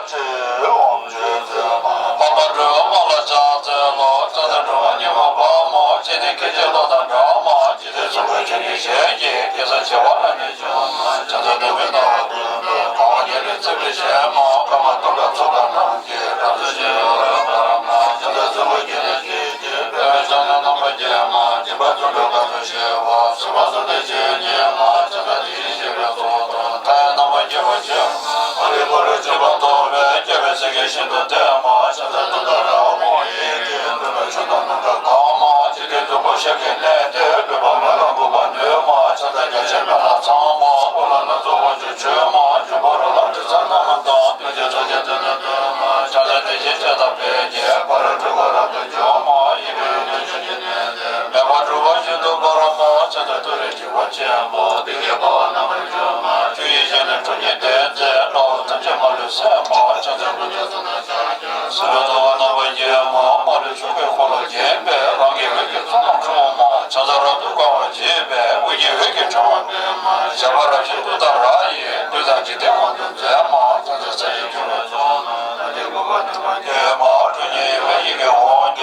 གཅིག་ཨོཾ་ཆོས་རྫས་མ། འཕགས་པ་སྒྲོལ་མ་ལ་ཕྱག་འཚལ་ལོ། ཕྱག་འཚལ་སྒྲོལ་མ་མྱུར་མ་དཔའ་མོ། སྤྱན་ནི་སྐད་ཅིག་གློག་དང་འདྲ་མ། འཇིག་རྟེན་གསུམ་མགོན་ཆུ་སྐྱེས་ཞལ་གྱི། སྐྱེ་ས་བྱེ་བ་ལ་ནི་འཇོམས་མ། ཕྱག་འཚལ་གདུང་བའི་ཟླ་བ་ཀུན་ཏུ། གང་བ་བརྒྱད་ཁྲི་བརྩེགས་པའི་ཞལ་མ། པདྨ་འདོམ་ལ་སོགས་པ་རྣམས་ཀྱི། རབ་ཏུ་ཞི་བའི་འོད་འབར་མ། ཕྱག་འཚལ་སྲིན་པོ་བརྒྱ་བྱིན་སྐད་ཀྱིས། བོད་ཕྱོགས་ནས་རྣམ་པར་རྒྱལ་མ། སྦྱིན་པ་བརྩོན་འགྲུས་དགའ་ཚོར་ཞི་བ། གསོལ་བ་གསོལ་འདེབས་ཆོས་ཉིད་མ། ཕྱག་འཚལ་དེ་བཞིན་གཤེགས་པའི་གཙུག་ཏོར། མཐའ་ཡས་རྣམ་པར་རྒྱལ་བ་ཆེན་པོ། མ་ལུས་འཁོར་ལོས་སྒྱུར་བ་ཐོབ་པའི། རྒྱལ་བའི་སྲས་ཀྱིས་ཤིན་ཏུ་བསྟེན་མ། ཕྱག་འཚལ་ཏུཏྟཱ་ར་ཧཱུྃ་ཡི་གེས། འགྲོ་བའི་མཆོག་དང་ནམ་མཁའ་གང་མ། འཇིག་རྟེན་གདུག་པ་ཤ་ཟའི་གནས་འདིར། གདུག་པ་མེ་ལ་འགུགས་པ་ནུས་མ། ཕྱག་འཚལ་བརྒྱ་བྱིན་སྨན་བླ་ཚངས་མ། གློ་ལ་སྣ་ཚོགས་དབང་ཕྱུག་མཆོད་མ། འབྱུང་པོ་རོ་ལངས་དྲི་བཟང་རྣམས་དང་། གདོན་བགེགས་ཚོགས་ཀྱིས་མདུན་དུ་བཏུལ་མ། ཕྱག་འཚལ་དེ་བཞིན་གཤེགས་དང་ཕཊ་ཀྱིས། ཕ་རོལ་འཁྲུལ་པ་རབ་ཏུ་འཇོམས་མ། ཡི་གེ་ཡོན་ཏན་ཆུ་སྐྱེས་གནས་འདིར། མེ་འབར་འཁྲུགས་པ་ཤིན་ཏུ་འབར་མ། ཕྱག་འཚལ་ཏུ་རེ་འཇིགས་པ་ཆེན་པོ། བདུད་ཀྱི་ཕོ་བ་རྣམ་པར་འཇོམས་མ། ཆུ་ཡི་ཞལ་ནི་ཁྲོ་གཉེར་ལྡན་མཛད། དགྲ་བོ་ཐམས་ཅད་མ་ལུས་གསོད་མ། ཕྱག་འཚལ་དཀོན་མཆོག་གསུམ་དང་ཕྱག་རྒྱ། སྲིད་པའི་ཟླ་བ་རྣམ་པར་རྒྱལ་མ། མ་ལུས་ཕྱོགས་ཀྱི་འཁོར་ལོས་བརྒྱན་པའི། རང་གི་འོད་ཀྱིས་ཚོགས་རྣམས་འཁྲུགས་མ། ཕྱག་འཚལ་རབ་ཏུ་དགའ་བ་བརྗིད་པའི། དབུ་རྒྱན་འོད་ཀྱི་ཕྲེང་བ་སྤེལ་མ། ཞབས་པད་རབ་བཞད་ཏུཏྟཱ་ར་ཡིས། བདུད་དང་འཇིག་རྟེན་དབང་དུ་མཛད་མ། ཕྱག་འཚལ་ས་གཞིའི་བྱེ་བའི་ཚོགས་རྣམས། ཐམས་ཅད་འགུགས་པ་ནུས་པ་ཉིད་མ། ཁྲོ་གཉེར་ཡེ་ཤེས་ཀྱི་དབང་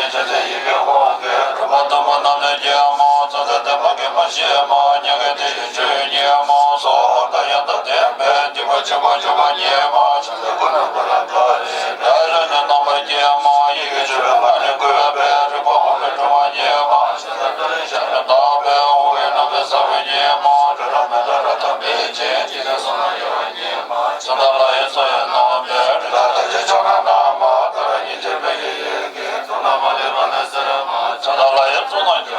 ཆེན་ཡི་གེ་ཧོ་གེ་རུ་མ་དུ་མ་ནམ་ནས་སྐྱེས་མ། ཚ་ཚ་དེ་མ་གེ་མ་ཤེས་མ། ཉ་གེ་དེ་ཡི་ཆོས་ཉིད་མ། སོ་ཧོ་ད་ཡང་ད་དེ་མེད། དེ་མ་ཆེན་པོ་ཆོས་པ་ཉིད་མ། ཆ་ཚ་ཀུན་ནས་ཀུན་ལ་ག་རེ་ད་ཡོད་ནས་རྣམ་པར་སྐྱེས་མ། ཡི་གེ་ཆོས་པའི་ངག་ནི་བཀོད་པའི་རིག་པ་འོག་གི་སྒྲོན་མ་ཉིད་མ། ཆ་ཚ་ཏུ་རེ་ཤ་མེད་དག་པའི་འོག་གི་རྣམ་པའི་ས་བོན་ཉིད་མ། སྒྲོ་ར་མེ་ད་ར་དམ་པའི་ཆོས་ཀྱི་གསུང་ལ་ཡོད་པ་ཉིད་མ། ཆ་ཚ་ལྷ་ཡི་སོ་ཡི་རྣམ་པའི་རི་དྭགས་ཐམས་ཅད་ཕྱོགས་ན་རྣམ་པར་དག་ཉིད་ཅེས་པའི་ཡི་གེ་ཚོགས་རྣམ་པ་ལས་མ་ནས་སེར་མ། ཆ་ཚ་ལྷ་ཡི་ཚོགས་རྣམས་ཀྱི་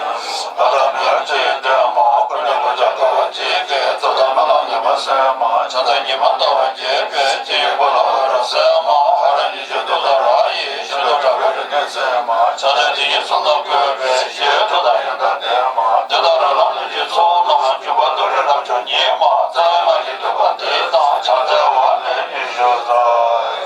བ་དང་མེ་ལ་ཆེས་ལྡན་མ། ཀུན་ནས་ཀུན་ཀྱང་དགའ་བ་ཅན་གྱི་ཚོགས་དང་མ་ལ་ཉི་མ་སེར་མ། ཆ་ཚ་ཉི་མ་ལྟ་བ་བརྒྱད་པའི་སྤྱི་ཡི་སྐུ་ལ་ཧ་ར་སེར་མ། ཧ་ར་ཉི་ཤུ་དུ་ད་ར་ཡི་ཤིན་ཏུ་ཕྲ་བའི་རིགས་ལྔའི་སེར་མ། ཆ་ཚ་དེ་ཉིད་གསུམ་དང་བཀོད་པའི་ཞི་ཁྲོ་དང་ཡོན་དང་ལྡན་མ། དེ་ལྟར་ལྷ་རྣམས་ཀྱི་ཚོགས་རྣམས་འབྱུང་པོ་ཏུ་རེ་རབ་འབྱམས་ཉིད་མ། རྩ་བའི་མ་ལུས་འདུས་པ་འདི་དང་ཕྱག་འཚལ་བ་ལན་ཉི་ཤུ་རྩ་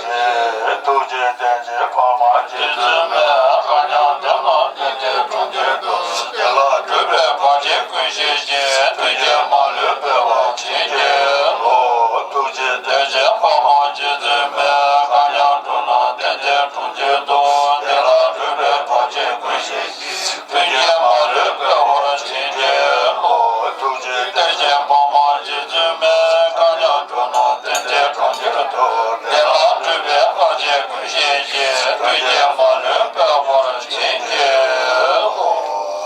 གཅིག་ཐུགས་རྗེའི་རྟེན་ཅན་འཕགས་མ་རྗེ་བཙུན་མའི་མཁའ་མཉམ་ལྡན་ན་ཏན་ཏན་འཁྲུངས་རྒྱལ་དུ། དེ་ལ་སྒྲུབ་པའི་བར་ཆད་ཀུན་ཞི་ཞིང་། མཐུན་རྐྱེན་མ་ལུས་སྤེལ་བར་བྱིན་གྱིས་རློབས། ཐུགས་རྗེའི་རྟེན་ཅན་འཕགས་མ་རྗེ་བཙུན་མའི་མཁའ་མཉམ་འགྲོ་ན་ཏན་ཏན་འཁྲུངས་རྒྱལ་དུ། དེ་ལ་སྒྲུབ་པའི་བར་ཆད་ཀུན་ཞི་ཞིང་། མཐུན་རྐྱེན་མ་ལུས་སྤེལ་བར་བྱིན་གྱིས་རློབས། ཐུགས་རྗེའི་རྟེན་ཅན་འཕགས་མ་རྗེ་བཙུན་མའི་མཁའ་མཉམ་འགྲོ་ན་ཏན་ཏན་འཁྲུངས་རྒྱལ་དུ། དེ་ལ་སྒྲུབ་པའི་བར་ཆད་ཀུན་ཞི་ཞིང་། མཐུན་རྐྱེན་མ་ལུས་སྤེལ་བར་བྱིན་གྱིས་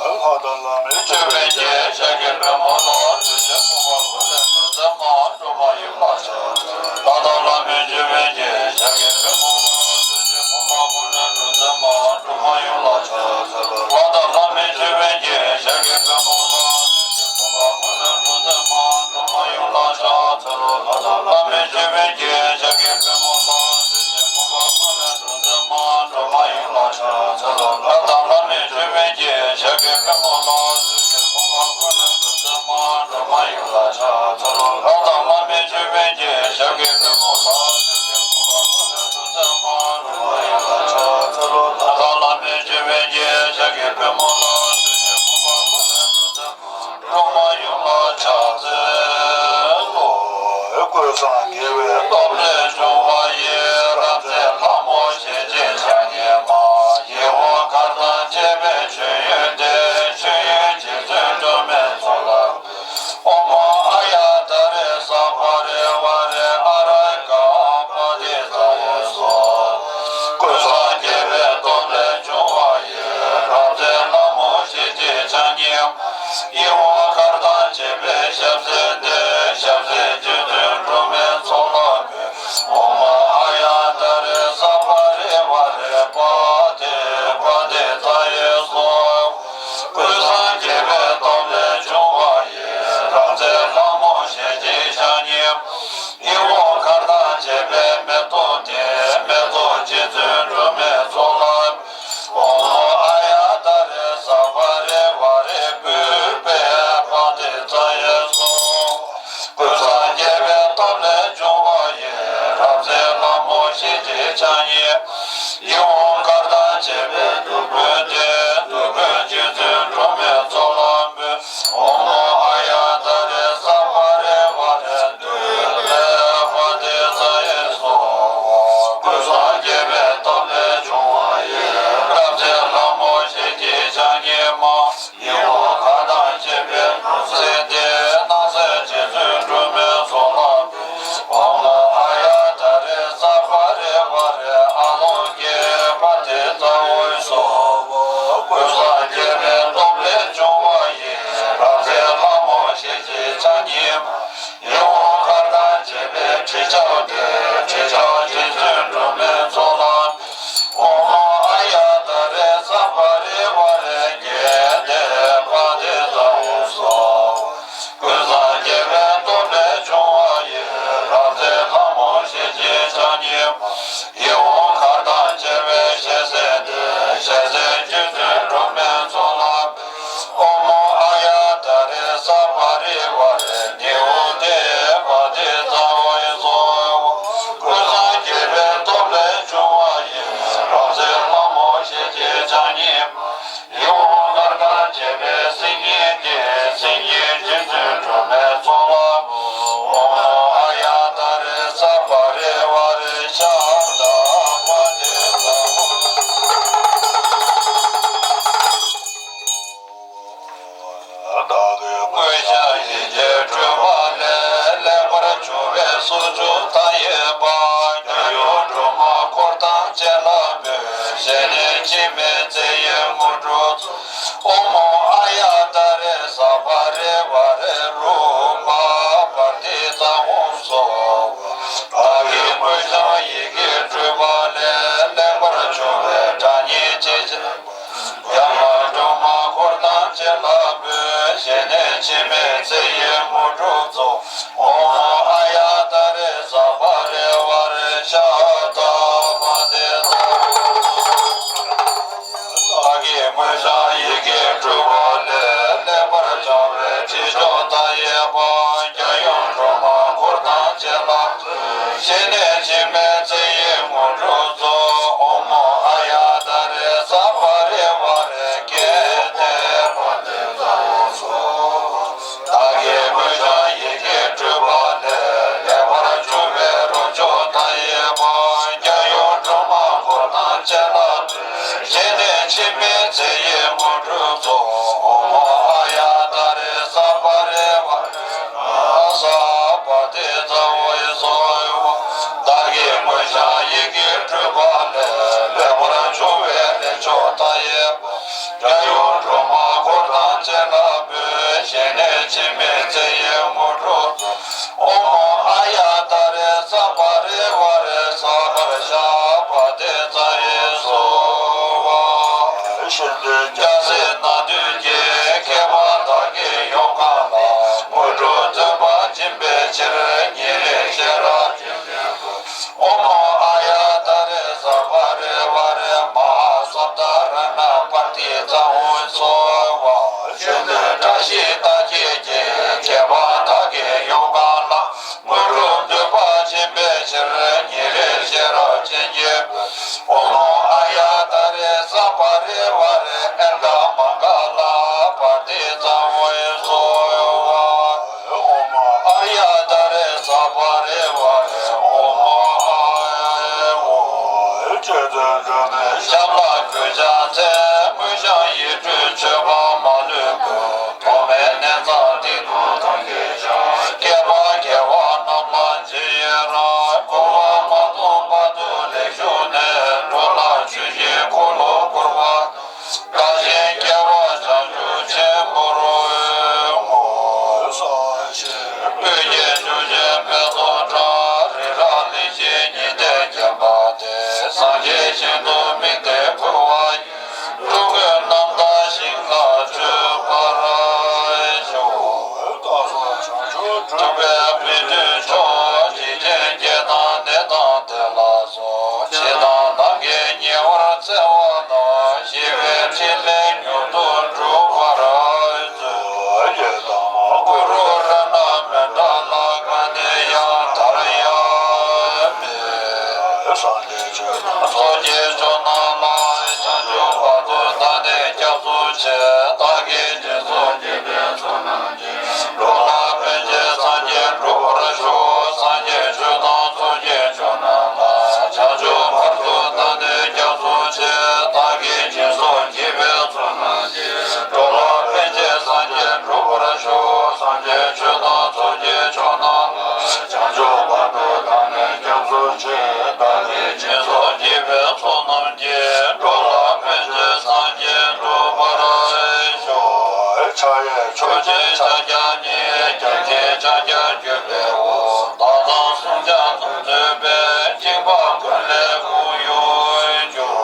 རློབས། ལྷ་དང་ལྷ་མིན་ཆོས་དཔལ་གྱི་ཞབས་ཀྱི་པདྨོ་ལ། བདུད་ཀྱི་དཔུང་པ་ཀུན་ལས་འགྲོ་མཛད་མ། སྒྲོལ་མ་ཡུལ་ལ་ཕྱག་འཚལ་ལོ། ལྷ་དང་ལྷ་མིན་ཆོས་དཔལ་གྱི་ཞབས་ཀྱི་པདྨོ་ལ། བདུད་ཀྱི་དཔུང་པ་ཀུན་ལས་འགྲོ་མཛད་མ། སྒྲོལ་མ་ཡུལ་ལ་ཕྱག་འཚལ་ལོ། ལྷ་དང་ལྷ་མིན་ཆོས་དཔལ་གྱི་ཞབས་ཀྱི་པདྨོ་ལ། བདུད་ཀྱི་དཔུང་པ་ཀུན་ལས་འགྲོ་མཛད་མ། སྒྲོལ་མ་ཡུལ་ལ་ཕྱག་འཚལ་ལོ། ལྷ་དང་ལྷ་མིན་ཆོས་དཔལ་གྱི་ཞབས་ཀྱི་པདྨོ་ལ། བདུད་ཀྱི་དཔུང་པ་ཀུན་ལས་འགྲོ་མཛད་མ། སྒྲོལ་མ་ཡུལ་ལ་ཕྱག་འཚལ་ལོ། ལྷ་དང་ལྷ་མིན་ཆོས་དཔལ་གྱི་ཞབས་ཀྱི་པདྨོ་ལ། བདུད་ཀྱི་དཔུང་པ་ཀུན་ལས་འགྲོ་མཛད་མ། སྒྲོལ་མ་ཡུལ་ལ་ཕྱག་འཚལ་ལོ། ལྷ་དང་ལྷ་མིན་ཆོས་དཔལ་གྱི་ཞབས་ཀྱི་པདྨོ་ལ། བདུད་ཀྱི་དཔུང་པ་ཀུན་ལས་འགྲོ་མཛད་མ། སྒྲོལ་མ་ཡུལ་ལ་ཕྱག་འཚལ་ལོ། ལྷ་དང་ལྷ་མིན་ཆོས་དཔལ་གྱི་ཞབས་ཀྱི་པདྨོ་ལ། བདུད་ཀྱི་དཔུང་པ་ཀུན་ལས་འགྲོ་མཛད་མ། སྒྲོལ་མ་ཡུལ་ལ་ཕྱག་འཚལ་ལོ། ཀུན་བཟང་རྒྱལ་བའི་སྟོབས་ལས་བྱུང་བ་ཡི། རབ་མཛེས་ལྷ་མོ་ཞལ་གཅིག་ཕྱག་གཉིས་མ། ཡིད་འོང་གར་དང་བཅས་པའི་མཆོད་ཡོན་ཏེ། མཆོད་ཡོན་རྗེ་བཙུན་སྒྲོལ་མའི་ཚོགས་ལ། ཨོཾ་ཨཱརྱ་ཏཱ་རེ་ས་པ་རེ་ཝ་རེ་ཨ་ར་ཀ་པ་ཏི་ཙ་ཡེ་སྭཱ་ཧཱ། ཀུན་བཟང་རྒྱལ་བའི་སྟོབས་ལས་བྱུང་བ་ཡི། རབ་མཛེས་ལྷ་མོ་ཞལ་གཅིག་ཕྱག་གཉིས་མ། ཡིད་འོང་གར་དང་བཅས་པའི་ཞབས་བསིལ་ཏེ། ཞབས་བསིལ་རྗེ་བཙུན་སྒྲོལ་མའི་ཚོགས་ལ་འབུལ། ཨོཾ་ཨཱརྱ་ཏཱ་རེ་ས་པ་རེ་ཝ་རེ་པ་ཏི་པ་ཏི་ཙ་ཡེ་སྭཱ་ཧཱ། ཀུན་བཟང་རྒྱལ་བའི་སྟོབས་ལས་བྱུང་བ་ཡི། རབ་མཛེས་ལྷ་མོ་ཞལ་གཅིག་ཕྱག་གཉིས་མ། ཡིད་འོང་གར་དང་བཅས་པའི་མེ་ཏོག་སྟེ། མེ་ཏོག་རྗེ་བཙུན་སྒྲོལ་མའི་ཚོགས་ལ། ཨོཾ་ཨཱརྱ་ཏཱ་རེ་ས་པ་རེ་ཝ་རེ་པུཥྤེ་པ་ཏི་ཙ་ཡེ་སྭཱ་ཧཱ། ཀུན་བཟང་རྒྱལ་བའི་སྟོབས་ལས་བྱུང་བ་ཡི། རབ་མཛེས་ལྷ་མོ་ཞལ་གཅིག་ཕྱག་གཉིས་མ། ཡིད་འོང་གར་དང་བཅས་པའི་བདུག་སྤོས་ཏེ། བདུག་སྤོས་རྗེ་བཙུན་སྒྲོལ་མའི་ཚོགས་ལ་འབུལ། ཨོཾ་ཨཱརྱ་ཏཱ་རེ་ས་པ་རེ་ཝ་རེ་ཏུཥྤེ་པ་ཏི་ཙ་ཡེ་སྭཱ་ཧཱ། ཀུན་བཟང་རྒྱལ་བའི་སྟོབས་ལས་བྱུང་བ་ཡི། རབ་མཛེས་ལྷ་མོ་ཞལ་གཅིག་ཕྱག་གཉིས་མ། ཡིད་འོང་གར་དང་བཅས་པའི་ལྷུང་བཟེད་དེ། སྣང་གསལ་རྗེ་བཙུན་སྒྲོལ་མའི་ཚོགས་ལ་འབུལ། ཨོཾ་ཨཱརྱ་ཏཱ་རེ་ས་པ་རེ་ཝ་རེ་ཨ་ལོ་ཀེ་པ་ཏི་ཙ་ཡེ་སྭཱ་ཧཱ། ཀུན་བཟང་རྒྱལ་བའི་སྟོབས་ལས་བྱུང་བ་ཡི། རབ་མཛེས་ལྷ་མོ་ཞལ་གཅིག་ཕྱག་གཉིས་མ། ཡིད་འོང་གར་དང་བཅས་པའི་དྲི་ཆབ་སྟེ། དྲི་ཆབ་རྗེ་བཙུན་སྒྲོལ་མའི་ཚོགས་ལ། ཨོཾ་ཨཱརྱ་ཏཱ་རེ་ས་པ་རེ་ཝ་རེ་ཀེ་ཏེ་པ་ཏི་ཙ་ཡེ་སྭཱ་ཧཱ། ཀུན་བཟང་རྒྱལ་བའི་སྟོབས་ལས་བྱུང་བ་ཡི། རབ་མཛེས་ལྷ་མོ་ཞལ་གཅིག་ཕྱག་གཉིས་མ། ཡིད་འོང་གར་དང་བཅས་པའི་ཞལ་ཟས་ཏེ། ཞལ་ཟས་རྗེ་བཙུན་སྒྲོལ་མའི་ཚོགས་ལ། ཨོཾ་ཨཱརྱ་ཏཱ་རེ་ས་པ་རེ་ཝ་རེ་ནི་ཝུ་ཏེ་པ་ཏི་ཙ་ཡེ་སྭཱ་ཧཱ། ཀུན་བཟང་ དངོས་བྱང་ཡི་གེ་སྤྲུལ་པ་ལས། ལེགས་པར་བྱུང་བའི་སུམ་ཅུ་མཐའ་ཡས་པ། རྒྱལ་ཡུམ་སྒྲོལ་མ་འཁོར་དང་བཅས་ལ་འབུལ། ཞལ་ནས་འཆི་མེད་ཚེ་ཡི་དངོས་གྲུབ་སྩོལ། ཨོཾ་ཨཱརྱ་ཏཱ་རེ་ས་པ་རེ་བ་རེ་རུ་པ་པྲ་ཏི་ཙ་ཧཱུྃ་སྭཱ་ཧཱ། བདག་གི་དངོས་བྱང་ཡི་གེ་སྤྲུལ་པ་ལས། ལེགས་པར་བྱུང་བའི་སྒྲ་སྙན་ཇི་བཞིན་པ། རྒྱལ་ཡུམ་སྒྲོལ་མ་འཁོར་དང་བཅས་ལ་འབུལ། ཞལ་ནས་འཆི་མེད་ཚེ་ཡི་དངོས་གྲུབ་སྩོལ། ཨོཾ་ཨཱརྱ་ཏཱ་རེ་ས་པ་རེ་བ་རེ་ཤ་ཏ་པྲ་ཏི་ཙ་ཧཱུྃ། བདག་གི་དངོས་བྱང་ཡི་གེ་སྤྲུལ་པ་ལས། ལེགས་པར་བྱུང་བའི་ཁྲིད་ཆོག་མཐའ་ཡས་པ། རྒྱལ་ཡུམ་སྒྲོལ་མ་འཁོར་དང་བཅས་ལ། ཞལ་ནས་འཆི་མེད་ཚེ་ཡི་དངོས་གྲུབ་སྩོལ། ཨོཾ་ཨཱརྱ་ཏཱ་རེ་ས་པ་རེ་བ་རེ་ཀེ་ཏེ་པྲ་ཏི་ཙ་ཧཱུྃ་སྭཱ་ཧཱ། བདག་གི་དངོས་བྱང་ཡི་གེ་སྤྲུལ་པ་ལས། ལེགས་པར་བྱུང་བའི་རོ་མཆོག་མཐའ་ཡས་པ། རྒྱལ་ཡུམ་སྒྲོལ་མ་འཁོར་དང་བཅས་ལ། ཞལ་ནས་འཆི་མེད་ཚེ་ཡི་དངོས་གྲུབ་སྩོལ། ཨོཾ་ཨཱརྱ་ཏཱ་རེ་ས་པ་རེ་བ་རེ་ས་པྲ་ཏི་ཙ་ཧཱུྃ་སྭཱ་ཧཱ། བདག་གི་དངོས་བྱང་ཡི་གེ་སྤྲུལ་པ་ལས། ལེགས་པར་བྱུང་བའི་ལས་མཆོག་མཐའ་ཡས་པ། རྒྱལ་ཡུམ་སྒྲོལ་མ་འཁོར་དང་བཅས་ལ་འབུལ། ཞལ་ནས་འཆི་མེད་ཚེ་ཡི་དངོས་གྲུབ་སྩོལ། ཨོཾ་ཨཱརྱ་ཏཱ་རེ་ས་པ་རེ་བ་རེ་ས་པྲ་ཤ་པྲ་ཏི་ཙ་ཧཱུྃ་སྭཱ་ཧཱ། གཞན་དོན་རྒྱལ་སྲས་སྣ་བདུན་གྱི། མཁས་པ་བདག་གི་ཡོངས་གང་ལ། དངོས་གྲུབ་སྩོལ་བར་བྱིན་པའི་ཕྱིར། ཉིན་རེ་ཤེས་རབ་ཨོཾ་ཨཱརྱ་ཏཱ་རེ་ས་པ་རེ་བ་རེ་མ་ཧཱ་ས་བ་ཏཱ་ར་ཎ་པྲ་ཏི་ཙ་ཧཱུྃ་སྭཱ་ཧཱ། གཞན་དོན་བཀྲ་ཤིས་རྟགས་བརྒྱད་ཀྱིས། མཁས་པ་བདག་གི་ཡོངས་གང་ལ། དངོས་གྲུབ་འདོད་པ་བྱིན་པའི་ཕྱིར། ཉིན་རེ་ཤེས་རབ་སྤྱན་གྱིས། ཨོཾ་ཨཱརྱ་ཏཱ་རེ་ས་པ་རེ་བ་རེ་ཨནྡ་མ་ག་ལ་པྲ་ཏི་ཙ་ཧཱུྃ་སྭཱ་ཧཱ། ཨོཾ་ཨཱརྱ་ཏཱ་རེ་ས་པ་རེ་བ་རེ་ཨོཾ་ཨཱཿཧཱུྃ། ཞབས་ལ་གུས་ཕྱག་འཚལ། དངོས་བྱང་ཡིག་འབྲུ་མཆོད་པ་མ་ལུས་འབུལ། ཐོག་མའི་གནས་རྩ་སྟེང་དུ་ཐམས་ཅད་བཞག་བསྐལ་པ་བརྒལ་བ་རྣམས་ལ་རྗེས་ཡི་རང་། འཁོར་བ་མ་སྟོངས་བར་དུ་ལེགས་བཞུགས་ནས། འགྲོ་ལ་ཆོས་བཞིན་འཁོར་ལོ་བསྐོར་བ། བདག་གཞན་བསྐལ་པ་བྱང་ཆུབ་ཆེན་པོར་བསྔོ། སངས་རྒྱས་བཅོམ་ལྡན་འབད་དོ་འགྲོ། རི་རབ་གླིང་བཞི་ཉི་ཟླས་བརྒྱན་པ་སྟེ། སངས་རྒྱས་ཞིང་དུ་དམིགས་ཏེ་འཁོར་བ་འཁྱམས། འགྲོ་ཀུན་རྣམ་དག་ཞིང་ལ་སྤྱོད་པར་ཤོག་སྤྲུལ་པའི་དཔལ་མཐུ་མཆོག་འཇིག་རྟེན་བརྒྱད་དང་གནས་དང་བདེ་ལ་སོགས། ཇི་ལྟར་བདག་གིས་ཉེ་བར་བཙལ་བ་དང་། ཞི་བའི་ཕྲིན་ལས་མྱུར་དུ་འགྲུབ་པར་མཛོད། ཡི་དམ་གུ་རུ་རཏྣ་མནྠ་ལ། གང་ནས་ཡང་དག་ཡང་མིན། སངས་རྒྱས་ཆོས་དང་ཚོགས་ཀྱི་མཆོག་རྣམས་ལ། བྱང་ཆུབ་བར་དུ་བདག་ནི་སྐྱབས་སུ་མཆི། བདག་གིས་སྦྱིན་སོགས་བགྱིས་པའི་ཚོགས་རྣམས་ཀྱིས། འགྲོ་ལ་ཕན་ཕྱིར་སངས་རྒྱས་འགྲུབ་པར་ཤོག་སངས་རྒྱས་ཆོས་དང་ཚོགས་ཀྱི་མཆོག་རྣམས་ལ། བྱང་ཆུབ་བར་དུ་བདག་ནི་སྐྱབས་སུ་མཆི། བདག་གིས་སྦྱིན་སོགས་བགྱིས་པའི་ཚོགས་རྣམས་ཀྱིས། འགྲོ་ལ་ཕན་ཕྱིར་སངས་རྒྱས་འགྲུབ་པར་ཤོག་སངས་རྒྱས་ཆོས་དང་ཚོགས་ཀྱི་མཆོག་རྣམས་ལ། བྱང་ཆུབ་བར་དུ་བདག་ནི་སྐྱབས་སུ་མཆི། བདག་གིས་སྦྱིན་སོགས་བགྱིས་པའི་ཚོགས་རྣམས་ཀྱིས། འགྲོ་ལ་ཕན་ཕྱིར་སངས་རྒྱས་འགྲུབ་པར་ཤོག་ཕྱག་གཡས་མཆོག་སྦྱིན་ཕྱག་རྒྱ་བསྙེན། རྒྱ་བསྐྱེད་ཕྱག་རྒྱར་གྱུར་པའི་འོག་ལྟ་སྟངས་སྲུང་བྱ་རྣམས་མཛོད་པའི། འཇིགས་པ་ཀུན་ལས་འཁྲུངས་ཡུལ་གྱུར།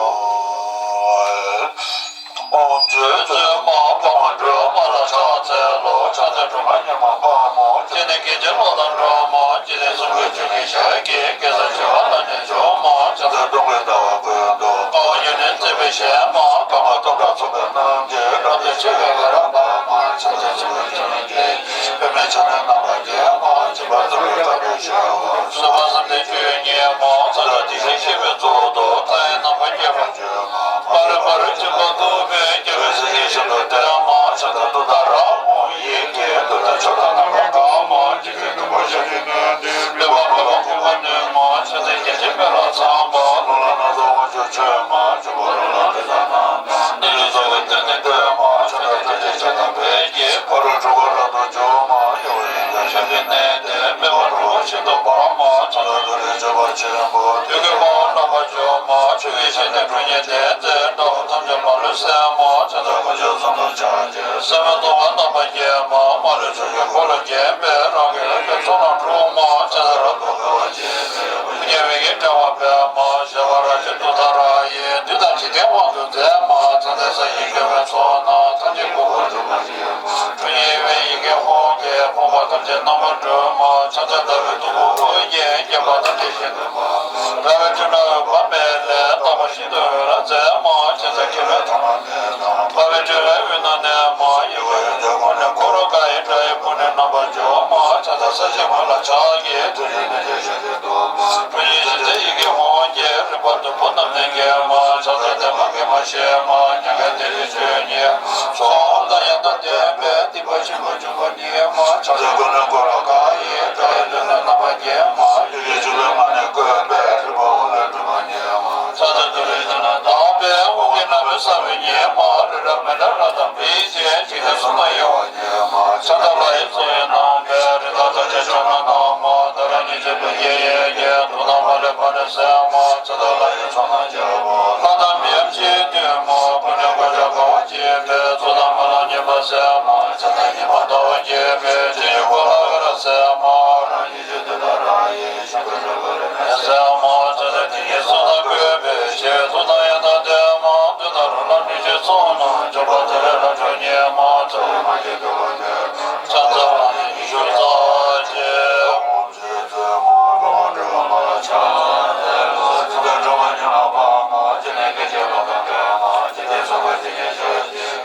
ཨོཾ་རྗེ་བཙུན་མ་འཕགས་མ་སྒྲོལ་མ་ལ་ཕྱག་འཚལ་ལོ། ཕྱག་འཚལ་སྒྲོལ་མ་མྱུར་མ་དཔའ་མོ། སྤྱན་ནི་སྐད་ཅིག་གློག་དང་འདྲ་མོ། སྤྱན་ནི་གསུང་སྐད་ཆུ་སྐྱེས་ཞལ་གྱི། སྐལ་བཟང་བྱེ་བ་ལ་ནི་འཇོམས་མ། ཕྱག་འཚལ་ཀྲུང་གོའི་ཟླ་བ་ཀུན་ཏུ། དཔའ་བོ་གཉན་ནི་བརྩེགས་པའི་ཞལ་མ། དཔའ་མོ་སྟོང་ཕྲག་མཚུངས་པའི་རྣམ་ལྡན། རབ་ཏུ་ཕྱེ་བའི་ཡ་རབས་པདྨ། ཕྱག་འཚལ་ཕྱོགས་བཅུ་ནི་ཕྱོགས་རྣམས་ཀྱི། པདྨས་ཕྱག་ནི་རྣམ་པར་བརྒྱན་མ། འཇིགས་པ་ཚོགས་ཀྱི་དཀའ་ཐུབ་ཞི་བ། སྲིད་པ་བསམ་གཏན་སྤྱོད་ཉིད་མ། ཚོགས་བདག་བདེ་གཤེགས་ཤིས་པའི་གཙུག་ཏོར། མཐའ་ཡས་རྣམ་པར་རྒྱལ་བ་སྤྱོད་མ། མ་ལུས་པ་རུ་འཇིགས་པ་འདུལ་བའི། རྒྱལ་བའི་སྲས་ཀྱི་ཞལ་དུ་སྟོན་མ། ཕྱག་འཚལ་ཏུཏྟཱ་ར་ཧཱུྃ་ཡི་གེས། ཏུཏྟཱ་ཕྱོགས་དང་རྣམ་པར་དག་མ། འཇིགས་བྱེད་སྡིག་པ་ཞི་བྱེད་ནུས་ལྡན་མ། ལུས་པ་ཕུང་པོ་འགུགས་པར་ནུས་མ། ཕྱག་འཚལ་རྒྱལ་ཆེན་དཔལ་ལ་འཚམས་པ། ལུས་ལ་སྣ་ཚོགས་དབང་ཕྱུག་མཆོད་མ། འཇུག་པ་རོ་ལངས་རི་དྭགས་རྣམས་མ། ནད་རིགས་ཚོགས་ཀྱི་གདོན་ནི་གཏོད་མ། ཕྱག་འཚལ་ཐམས་ཅད་སྤྱན་དང་ཕས་ཀྱིས། ཕ་རོལ་འཁྲུལ་འཁོར་རབ་ འཁོར་ལོ་བརྒྱན་པའི་རང་གི་འོད་ཀྱི་ཚོགས་རྣམས་སྒྲོགས་མ་ཆ་ས་རབ་ཏུ་དགའ་བ་ཅན། ཀུན་མཉེས་པའི་གི་དཔྲལ་བ་པདྨ་བཞད་པ་རལ་གྲི་ཏུཏྟཱ་ར་ཡིས། བདུད་དང་འཇིག་རྟེན་དབང་དུ་མཛད་མ་ཚངས་པའི་ས་གཞིར་བསྐྱོད་པའི་ཚོགས་རྣམས་ཐམས་ཅད་སྐུ་འཁོར་སྒྲོལ་མ་ཡིས། ཁྲོ་གཉེར་བའི་ཡི་གེ་ཧཱུྃ་གིས་ཕོངས་པ་ཐམས་ཅད་རྣམ་པར་སྒྲོལ་མ་ཕྱག་འཚལ་ལྟ་བུའི་སྟུག་པོ་དབུ་རྒྱན་བརྒྱན་པ་ཐམས་ཅད་ཞིང་དུ་རལ་པའི་སྤྲིན་ནག་འོད་དཔག་མེད་ལས། རྟག་པར་ཤིན་ཏུ་འོད་རབ་མཛད་མ་ཕྱག་འཚལ་མཁས་པའི་ཐ་མ་མེད་ལ། འཕགས་པའི་སྤྲིན་ལས་དབུས་ན་གནས་མ་ཡི་གེ་ཡོན་ཏན་ཀུན་ནས་འཁོར་ལོ་བསྐོར་ཡི། སྒྲ་ཡི་ཕུང་ནག་རྣམ་པར་སྦྱོར་མ་ཕྱག་འཚལ་ས་གཞིའི་ངོས་ལ་ཕྱག་གི་ཐུགས་རྗེ་ནས་བརྗོད་བཞིན་དུ་འདུག་མ། ཁྲོ་གཉེར་ཞི་བྱེད་ཡི་གེ་ཧཱུྃ་གིས་རིམ་པ་བདུན་པོ་རྣམས་ནས་བརྒྱན་མ་ཕྱག་འཚལ་བདེ་མ་དགེ་མ་ཞི་མ་མྱ་ངན་འདས་རྒྱུའི་ཆོས་ཉིད་མ། ཚོགས་དང་ཡང་དག་ལྡན་པའི་སྡིག་པ་ཆེན་པོ་འཇོམས་པ་ཉིད་མ་ཕྱག་འཚལ་ཀུན་ནས་འཁོར་ལོ་བསྐོར་ཡི། སྒྲ་ཡི་ཕུང་ནག་རྣམ་པར་བརྒྱན་མ་ཡི་གེ་བཅུ་པའི་ངག་ནི་བཀོད་པའི་རིམ་པ་འོག་ལས་སྒྲོལ་མ་ཉིད་མ་ཕྱག་འཚལ་ཏུ་རེ་ཞིག་ན་དག་པའི་དབུ་རྒྱན་རྣམ་པར་སངས་པ་ཉིད་མ་རི་རབ་མི་འདྲ་རབ་དང་འབིགས་བྱེད་འཇིག་རྟེན་གསུམ་ན་གཡོ་བ་ཉིད་མ་ཕྱག་འཚལ་ལྷ་ཡི་ཚོགས་ཡི་རྣམ་པའི་རི་དྭགས་ཐམས་ཅད་ཕྱག་ན་བསྣམས་མ་ཏཱ་ར་གཉིས་བརྗོད་པའི་ཡི་གེ་ཡི་གེ་དུག་དང་མ་ལུས་པ་ནི་སེལ་མ་ཕྱག་འཚལ་ལྷ་ཡི་ཚོགས་རྣམས་བརྒྱ་པོ་ལྷ་དང་མིའམ་ཅི་སྟོན་མ་ཀུན་ནས་གོ་ཆ་དགའ་བ་བསྐྱེད་པའི་ཚོགས་དང་སྨོན་ལམ་སྙེམས་པ་སེལ་མ་ཕྱག་འཚལ་ཉི་མ་ཟླ་བ་རྒྱས་པའི་དྲིན་ཅན་འཁོར་ལོ་བསྐོར་རབ་མཛད་མ་རང་ཉིད་ཏུཏྟཱ་ར་ཡིས། སེམས་མ་ཚད་ལྡན་དེ་ཉིད་གསུང་དང་བཀོད་པའི་ཆེད་དུ་དང་ཡང་དག་ལྡན་མ་དུས་དང་རང་ལ་ནུས་ཆེ་ཚོགས་རྣམས་འཇོམས་པ་ཏུ་རེ་ལ་ཁྲོ་གཉེར་མ་ཚོགས་མ་གྱུར་ཏུ་བ་ནས་ཕྱག་འཚལ་བ་ནི་ཉི་ཤུ་རྩ་གཅིག་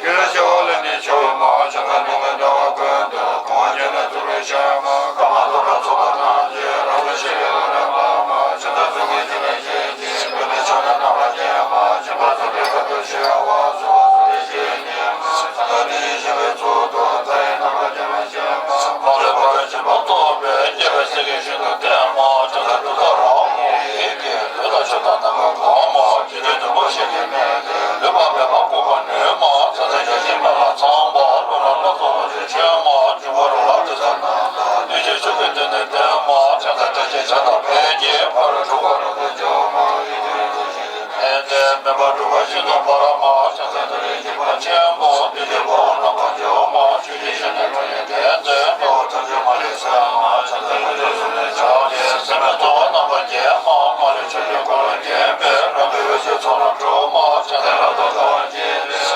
ཀུན་ལ་སྐྱེ་བ་ལས་ནི་ཆོས་མ་བྱུང་བའི་ལུང་གི་འདྲ་བ་ཀུན་ཏུ་གང་བ་ཉིད་ནས་ཐུབ་པའི་ཤ་མ་ཀ་མ་ཐུབ་པ་ཚོགས་པ་རྣམས་ཀྱིས་རང་ལ་ཤེས་པའི་འོད་རབ་འབར་མ་ཕྱག་འཚལ་ཚོགས་ཀྱི་ཐིག་ལེ་ཆེན་གྱིས་ཀུན་ནས་ཕྱག་ན་བསྣམས་པ་ཉིད་མ་སྦྱིན་པ་ཚོགས་པའི་ཁ་དོག་ཞི་བ་གཟུགས་པོ་ཚུལ་ཁྲིམས་ཉིད་མ་ཚོགས་ལ་དེ་ཡི་ཞི་བའི་ཚུལ་དུ་མཐའ་ཡས་རྣམ་པར་རྒྱལ་བའི་ཞིང་མ་ལུས་པ་རབ་ཆེན་པོ་ཐོབ་པའི་རྒྱལ་བའི་སྲས་ཀྱི་ཞིང་དུ་བསྟན་མ་ཕྱག་འཚལ་ཏུཏྟཱ་ར་ཧཱུྃ་ཡི་གེ་ལུས་དང་ཕྱོགས་དང་རྣམ་པ་གང་མ་ཇི་སྙེད་འདུས་པ་གཤིན་རྗེའི་མེ་ལས་ལུས་པ་མེད་པར་འགུགས་པར་ནུས་མ་ཕྱག་འཚལ་བརྒྱ་བྱིན་སྨན་བླ་ཚངས་པ་ཀླུ་ལ་བླ་མཚོ་ལ་རི་ཆེན་མ་འབྱུང་པོ་རོ་ལངས་དྲི་ཟ་རྣམས་དང་གནོད་བྱེད་ཕྱུགས་ཀྱི་མདུན་ནས་བསྟན་མ་ཕྱག་འཚལ་བདེ་ཆེན་བྱ་དང་ཕན་བརྒྱའི་ཕ་རོལ་འཁྲུལ་པ་རབ་ཏུ་འཇོམས་མ་ཡི་གེ་ཡོན་ཏན་མེད་པར་སྒྲུབ་པ་ཤིན་ཏུ་སྨ་ར་མ་ཕྱག་འཚལ་ཏུ་རེ་སྐྱེས་པ་ཆེན་པོ་བདུད་ཀྱི་དཔའ་བོ་རྣམ་པར་འཇོམས་མ་ཆོས་ཀྱི་ཞལ་ནས་ཁྲོ་ཡི་གདན་འདྲེན་དཔའ་བོ་ཐམས་ཅད་མ་ལུས་སེལ་མ་ཕྱག་འཚལ་དཀོན་མཆོག་གསུམ་ལྡན་ཕྱག་རྒྱའི་སེམས་དཔའི་ཚོགས་རྣམ་པར་བརྒྱན་མ་མ་ལུས་ཕྱོགས་བཅུའི་འཁོར་ལོས་བརྒྱན་པའི་རབ་འབྱམས་འོད་ཟེར་ཚོགས་རྣམས་སྤྲོ་མ་ཕྱག་འཚལ་ལྷ་དང་དགའ་བ་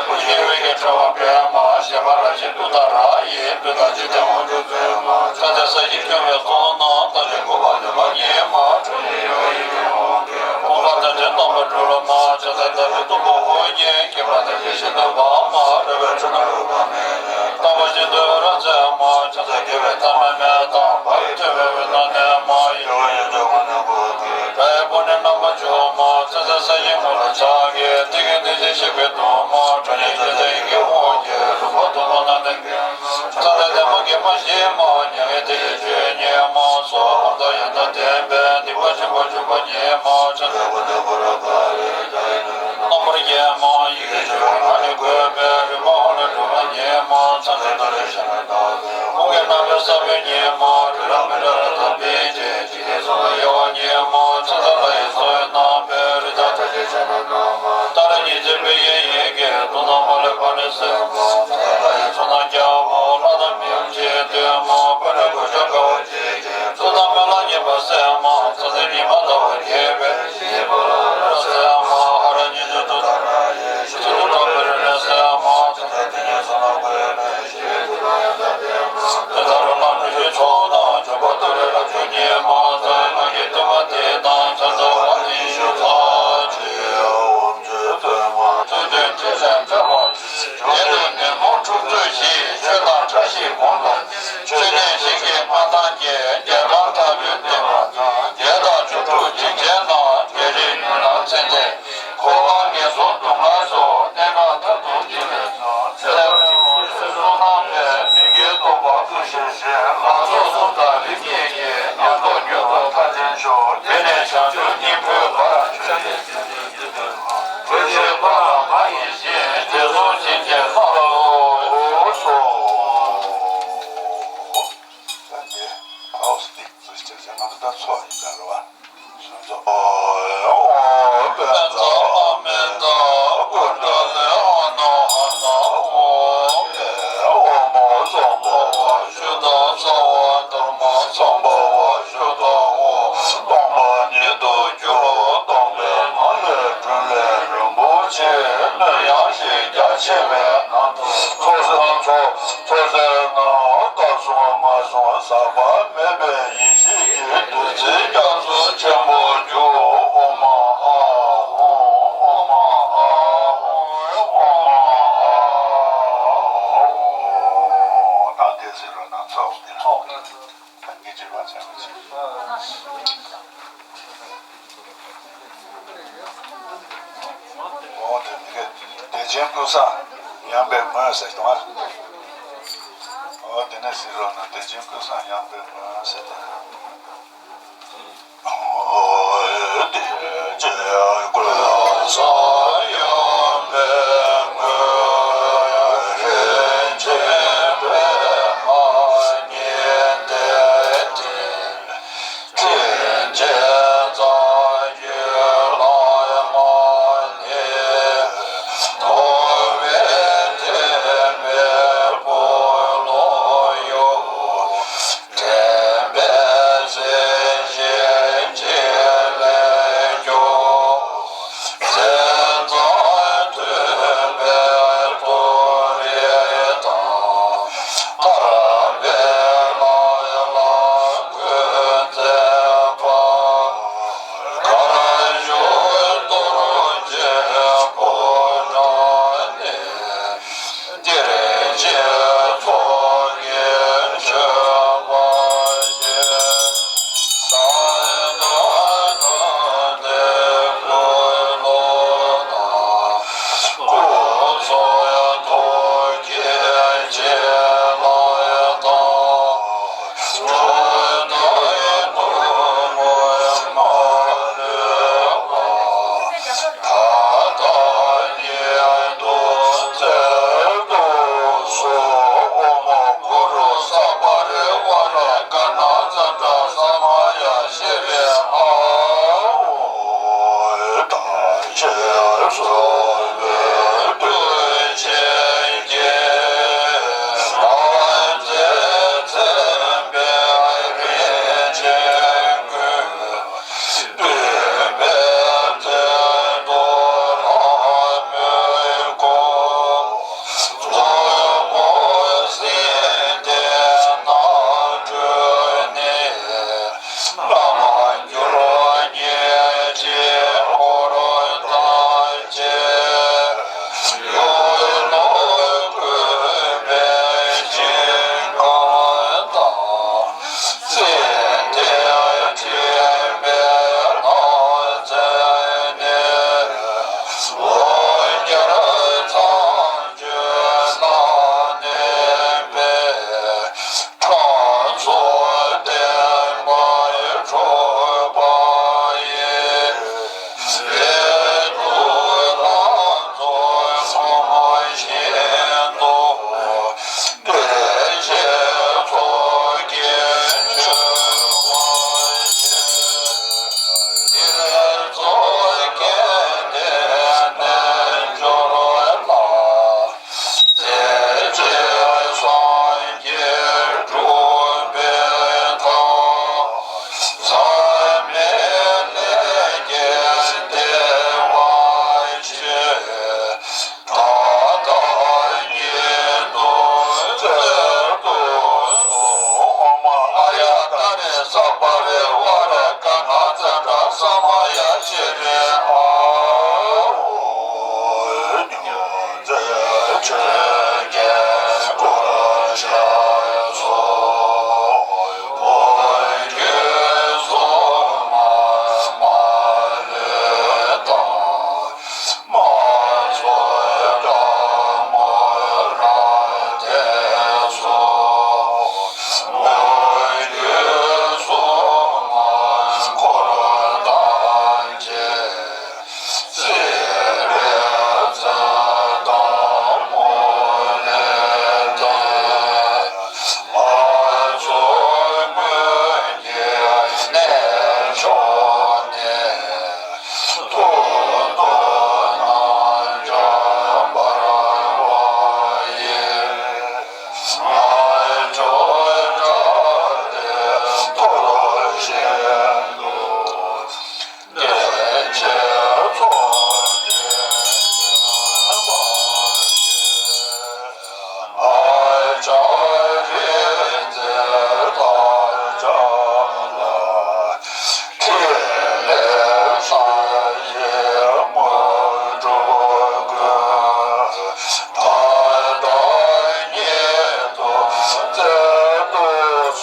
བརྒྱད་པའི་དབུ་རྒྱན་འོད་ཀྱི་དཔྲལ་བ་པདྨ་བཞད་པ་རལ་གྲི་ཏུཏྟཱ་ར་ཡིས་བདུད་དང་འཇིག་རྟེན་དབང་ཕྱུག་བཙུན་མ་ཕྱག་འཚལ་ས་གཞིར་བསྐྱོད་པའི་ཚོགས་རྣམས་ཐམས་ཅད་འགུགས་པ་ནུས་པ་ཉིད་མ་ཁྲོ་གཉེར་ཡི་གེ་ཧཱུྃ་གིས་ཕོངས་པ་ཐམས་ཅད་རྣམ་པར་སྒྲོལ་མ་ཕྱག་འཚལ་ལྟ་བུའི་སྟུག་པོ་དབུ་རྒྱན་བརྒྱན་པ་ཐམས་ཅད་ཞིང་དུ་སྦས་མ་རལ་པའི་སྤྲིན་ནག་འོད་དཔག་མེད་ལས། རྟག་པར་ཤིན་ཏུ་འོད་རབ་མཛད་མ་ཕྱག་འཚལ་དགེ་བའི་ཐ་མལ་མེ་དང་འབར་བའི་ཐོད་པའི་འོད་རྣམས་ནས་མ་ཡི་རོ་ཡི་འཇོ་སྒོ་ནས་བཀོད་དེ་སྒྲ་ཡི་བུ་ནི་རྣམ་པར་འཇོམས་མ་ཚེ་ཟད་ས་གཞིའི་ངོས་ལ་ཕྱག་གི་ཐིག་གིས་མཐིལ་གྱིས་བཤིག་པའི་གདུང་མ་ཁྲོ་གཉེར་ཞི་བྱེད་ཡི་གེ་ཧཱུྃ་གིས་རིམ་པ་བདུན་པོ་རྣམས་ནས་བརྒྱན་མ་ཕྱག་འཚལ་བདེ་མ་དགེ་མ་ཞི་མ་མྱ་ངན་འདས་རྒྱའི་ཆོས་ཉིད་མ་སོགས་ཕོངས་དང་ཡང་དག་ལྡན་པའི་སྡིག་པ་ཆེན་པོ་འཇོམས་པ་ཉིད་མ་ཕྱག་འཚལ་ཀུན་ནས་འཁོར་བ་དགའ་བའི་སྒྲ་ཡི་ཕུང་ནག་རྣམ་པར་བརྒྱན་མ་ཡི་གེ་བཅུ་པའི་ངག་ནི་བཀོད་པའི་རིམ་པ་འོག་ལས་སྒྲོལ་མ་ཉིད་མ་ཕྱག་འཚལ་ཏུ་རེ་ཞིག་ན་དག་པའི་དབུ་རྒྱན་རྣམ་པའི་ས་བོན་ཉིད་མ་རི་རབ་མི་འདྲ་རབ་དང་འབིགས་བྱེད་འཇིག་རྟེན་གསུམ་ལ་གཡོ་བ་ཉིད་མ་ཕྱག་འཚལ་ལྷ་ཡི་ཚོགས་རྣམས་པའི་རི་དྭགས་ཐམས་ཅད་ཕྱག་ན་བསྣམས་མ་ཏཱ་ར་གཉིས་བརྗོད་པའི་ཡི་གེ་ཡི་གེ་དུག་དང་མ་ལུས་པ་ནི་སེལ་མ་ཕྱག་འཚལ་ལྷ་ཡི་ཚོགས་རྣམས་བརྒྱ་པོ་ལྷ་དང་མིའམ་ཅི་སྟོན་མ་ཀུན་ནས་གོ་ཆ་དགའ་བ་བརྒྱད་ཀྱི་ཚོགས་དང་སྨོན་ལམ་སྙེམས་པ་སེལ་མ་ཚངས་སྲས་ཉི་མ་ཟླ་བ་རྒྱས་པའི་ཞི་བའི་འཁོར་ལོ་བསྐོར་རབ་མཛད་མ་ཧ་ར་གཉིས་བརྗོད་ཏུཏྟཱ་ར་ཡིས་ཞི་བ་ཏུ་ཏྲ་མེ་རི་ནས་སེལ་མ་ཚངས་སྲས་དེ་ཉིད་གསུང་ལ་འགོད་པའི་ཞི་བའི་ཏུཏྟཱ་ཡང་དག་ལྡན་མ་དེ་ལྟར་རོ་ལངས་ཁྲོ་ཆུའི་ཚོགས་རྣམས་འཇོམས་པ་ཏུ་རེ་རབ་འབྱུང་ཉིད་མ་ཚངས་སྲས་སྔགས་ཀྱི་བསྟོད་པ་དེ་དང་ཕྱག་འཚལ་བ་ནི་ཉི་ཤུ་རྩ་གཅིག་འོག་མཛོད་བཙུན་མ་ཐུགས་མཐུན་ཐིག་ལེ་བྲལ་བ། བདེན་དུ་ནན་མོ་འཁྲུག་རྩོད་ཞི། ཆོས་དང་བཀྲ་ཤིས་གོང་དུ་ཆོས་ཉན་ཞིང་གི་མངའ་ཐང་རྒྱས། རྒྱལ་ཁམས་ལྟ་བུའི་བདེ་བ་ཚང་། བརྒྱད་དང་བཅུ་དྲུག་འཇིགས་བྲལ་རྣམས། བདེ་རིགས་མྱུར་ལམ་ཚེ་འདས་འཁོར་བ་ངན་སོང་སྡུག་བསྔལ་སོགས། གནས་སྐབས་མཐར་ཐུག་འཇིགས་མེད་ཚོགས། ཚེ་རབས་ཀྱི་བསོད་ནམས་ཀྱི་མི་དགེ་རྟོག་པ་ཀུན་ཞི་ཞིང་། ལང་ཚོ་གསུམ་དང་རིམ་གཉིས་ཀྱི། ཉམས་རྟོགས་མྱུར་དུ་མཐར་ཕྱིན་ཤོག་དེ་ནས་བྱང་ཆུབ་སྙིང་པོའི་བར། ཆོས་ཉིད་ཀྱི་འཁོར་ལོ་མ་ཡིན་ཞིང་། དེ་གསུམ་བྱིན་གྱིས་བརླབ་པར་ཤོག་ད་འདི་ཨའོ་སི་ཏིག་ཙི་ཅེ་ཟེར་ང་ཚོ་ད་ཚོགས་ཡིན་ད་རེད་བ། སོ་སོ་ཨོ་ཨོ་པད་ཚ་མེ་ཏ་ཀུན་ཏ་ལེ་ཨ་ན་ཨ་ན་ཨོ་ཨེ་ཨོ་མོ་ཟོ་མོ་བ་ཤུ་ ཆེ་བའི་ནང་དུ་ཚོགས་བསོད་ཚོགས་ཚོགས་བསོད་ནམས་བསྔོ་བ་ཟག་པ་མེད་པའི་ཡེ་ཤེས་ཀྱི་བདུད་རྩི་རྒྱ་མཚོ་ཆེན་པོ་རྒྱུ། ཨོཾ་ཨཱཿཧཱུྃ། ཨོཾ་ཨཱཿཧཱུྃ། ཨོཾ་ཨཱཿཧཱུྃ། ད་དེ་ཟེར་རོ་ན་ཚོགས་དེ། ཐུགས་རྗེ་ཆེ་བ་ཆེན་པོ་ཆེ། འོ་དེ་ནི་བདེ་ཆེན་ཀུན་བཟང་ཡངས་པའི་ངོས་ཟེར་དང་། འོ་དེ་ནས་ཟེར་རོ་ན་བདེ་ཆེན་ཀུན་བཟང་ཡངས་པའི་ངོས་ཟེར་དང་། འོ་དེ་ཆེན་ཀུན་བཟང་ཡངས་པའི་ངོས། རིན་ཆེན་པདྨ་ཉི་ཟླའི་སྤྲིན། དྲིན་ཅན་རྩ་བརྒྱུད་ལྷ་མ་ནི། ཐོབ་པའི་དྲན་པའི་སྤོ་ལོ་ཡུག་དྲན་པའི་རྩེ་ཞིག་འཇིག་ལས་སྐྱོབ། མཚན་ཙམ་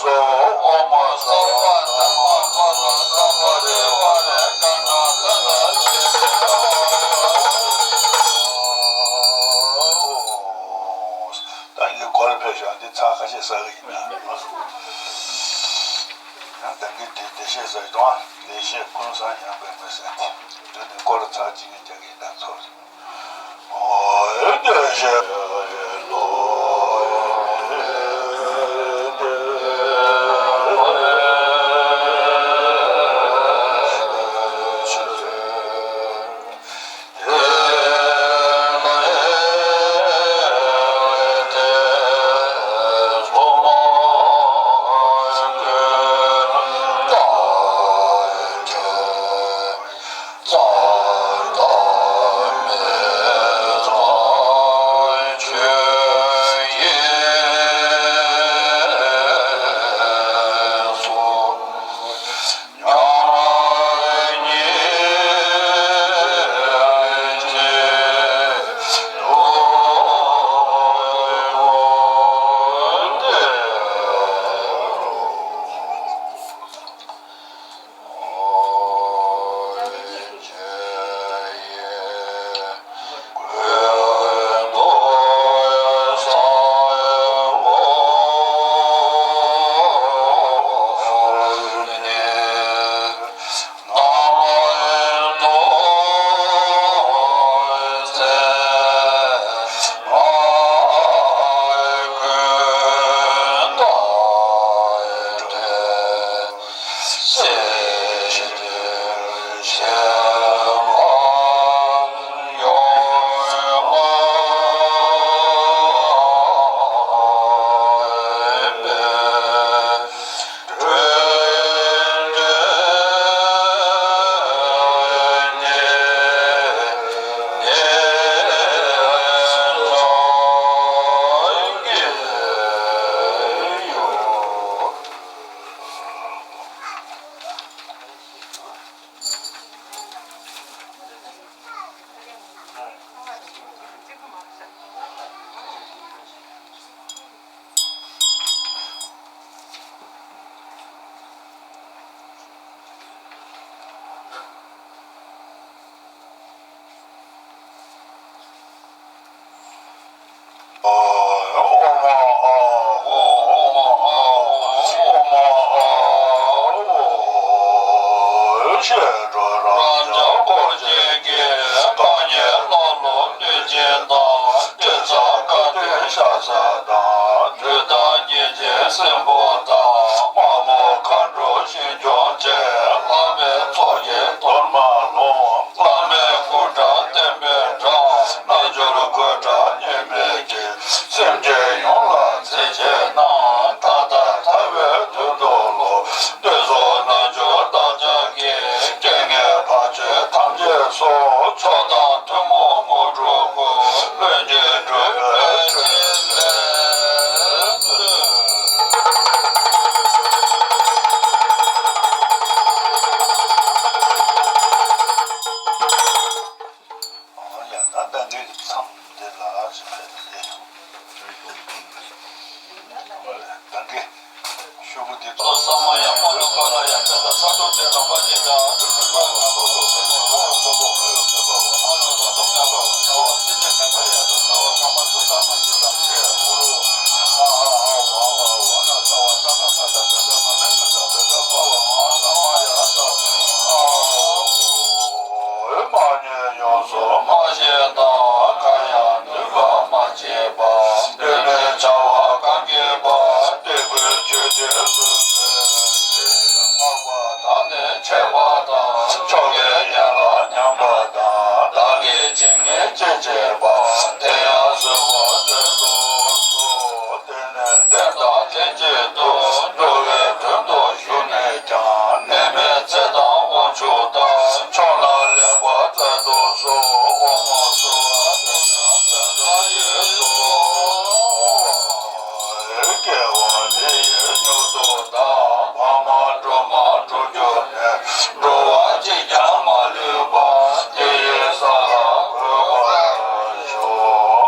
ད་ཡི་གེ་སྐོར་ཕེབས་ཤག་འདི་ཚར་ཁ་ཤས་ཟ་གི་ཡིན་ན། ཡང་ད་གིན་དེ་བདེ་གཤེགས་ཟེར་གྱི་འདུག་ཨ། བདེ་གཤེགས་ཀུན་བཟང་ཡང་པདྨེ་ཟེར་ཏེ། དེ་ནི་སྐོར་ཚར་གཅིག་གི་རྒྱ་གི་ད་ཚོར། ཨོ་བདེ་གཤེགས། བླ་མའི་སྐུ་འདྲ་བསྟན་པའི་སྒྲ། རྣལ་འབྱོར་སྐུ་འདྲ་ཉེས་མེད་ཀྱི། སེམས་ཅན་ཡོངས་ལ་འཚེ་བྱེད་ན། ད་ལྟ་ཐར་པའི་དོན་དུ་བསླུ། བསྟན་སྲུང་རྣལ་འབྱོར་བདག་ཅག་གི། རྐྱེན་ངན་བར་ཆད་ཐམས་ཅད་སོལ། མཆོག་དང་ཐུན་མོང་དངོས་གྲུབ་སྐུ། ལྷུན་གྱིས་གྲུབ་པའི་ཕྲིན་ལས་མཛོད། ཡང་ན་ཟླ་འདྲེ་གི་མཚམས་འདི་ལ་ཞིག་ཕེབས་ཏེ། ཟླ་འདྲེ་ཤོག་གུ་འདི་ཚོ། འོད་དཔག་མེད་ཡོངས་སུ་མ་ཤེས་དང་། གང་ཡང་ནུས་པ་མ་མཆིས་པ། གདོད་མའི་བྱ་བ་གང་བགྱིས་པ། སྟེགས་བུའི་ཆོས་སྡེ་བཟུང་བའི་ཚེ། འཕགས་པ་དང་ནི་ཕྱད་པ་དང་། མཆོག་གི་དབྱིངས་ལ་མཉམ་པ་དང་། བདག་གིས་ཇི་སྙེད་ཅི་བགྱིས་པ། དེ་ཡང་གསོལ་བ་མཛད་དུ་གསོལ། དེ་ནས་རྟེན་དང་ལྷན་ཅིག་ཏུ། འགྲོ་བའི་དོན་དུ་ཞུགས་ནས་ཀྱང་། ནད་མེད་ཚེ་དང་དབང་ཕྱུག་དང་། མཆོག་ལ་ལེགས་པར་མཛད་དུ་གསོལ། དབང་མོ་གསོལ་བ་འདེབས་ན་བདག་ལྟ་ཡི་གསོལ། སྐྱེ་བ་འདི་ཡིས་མྱུར་དུ་བདག་ཕ་མ་སྒྲོལ་མ་སྒྲུབ་གྱུར་ནས། འགྲོ་བ་གཅིག་ཀྱང་མ་ལུས་པ། དེ་ཡི་ས་ལ་འགོད་པར་ཤོག།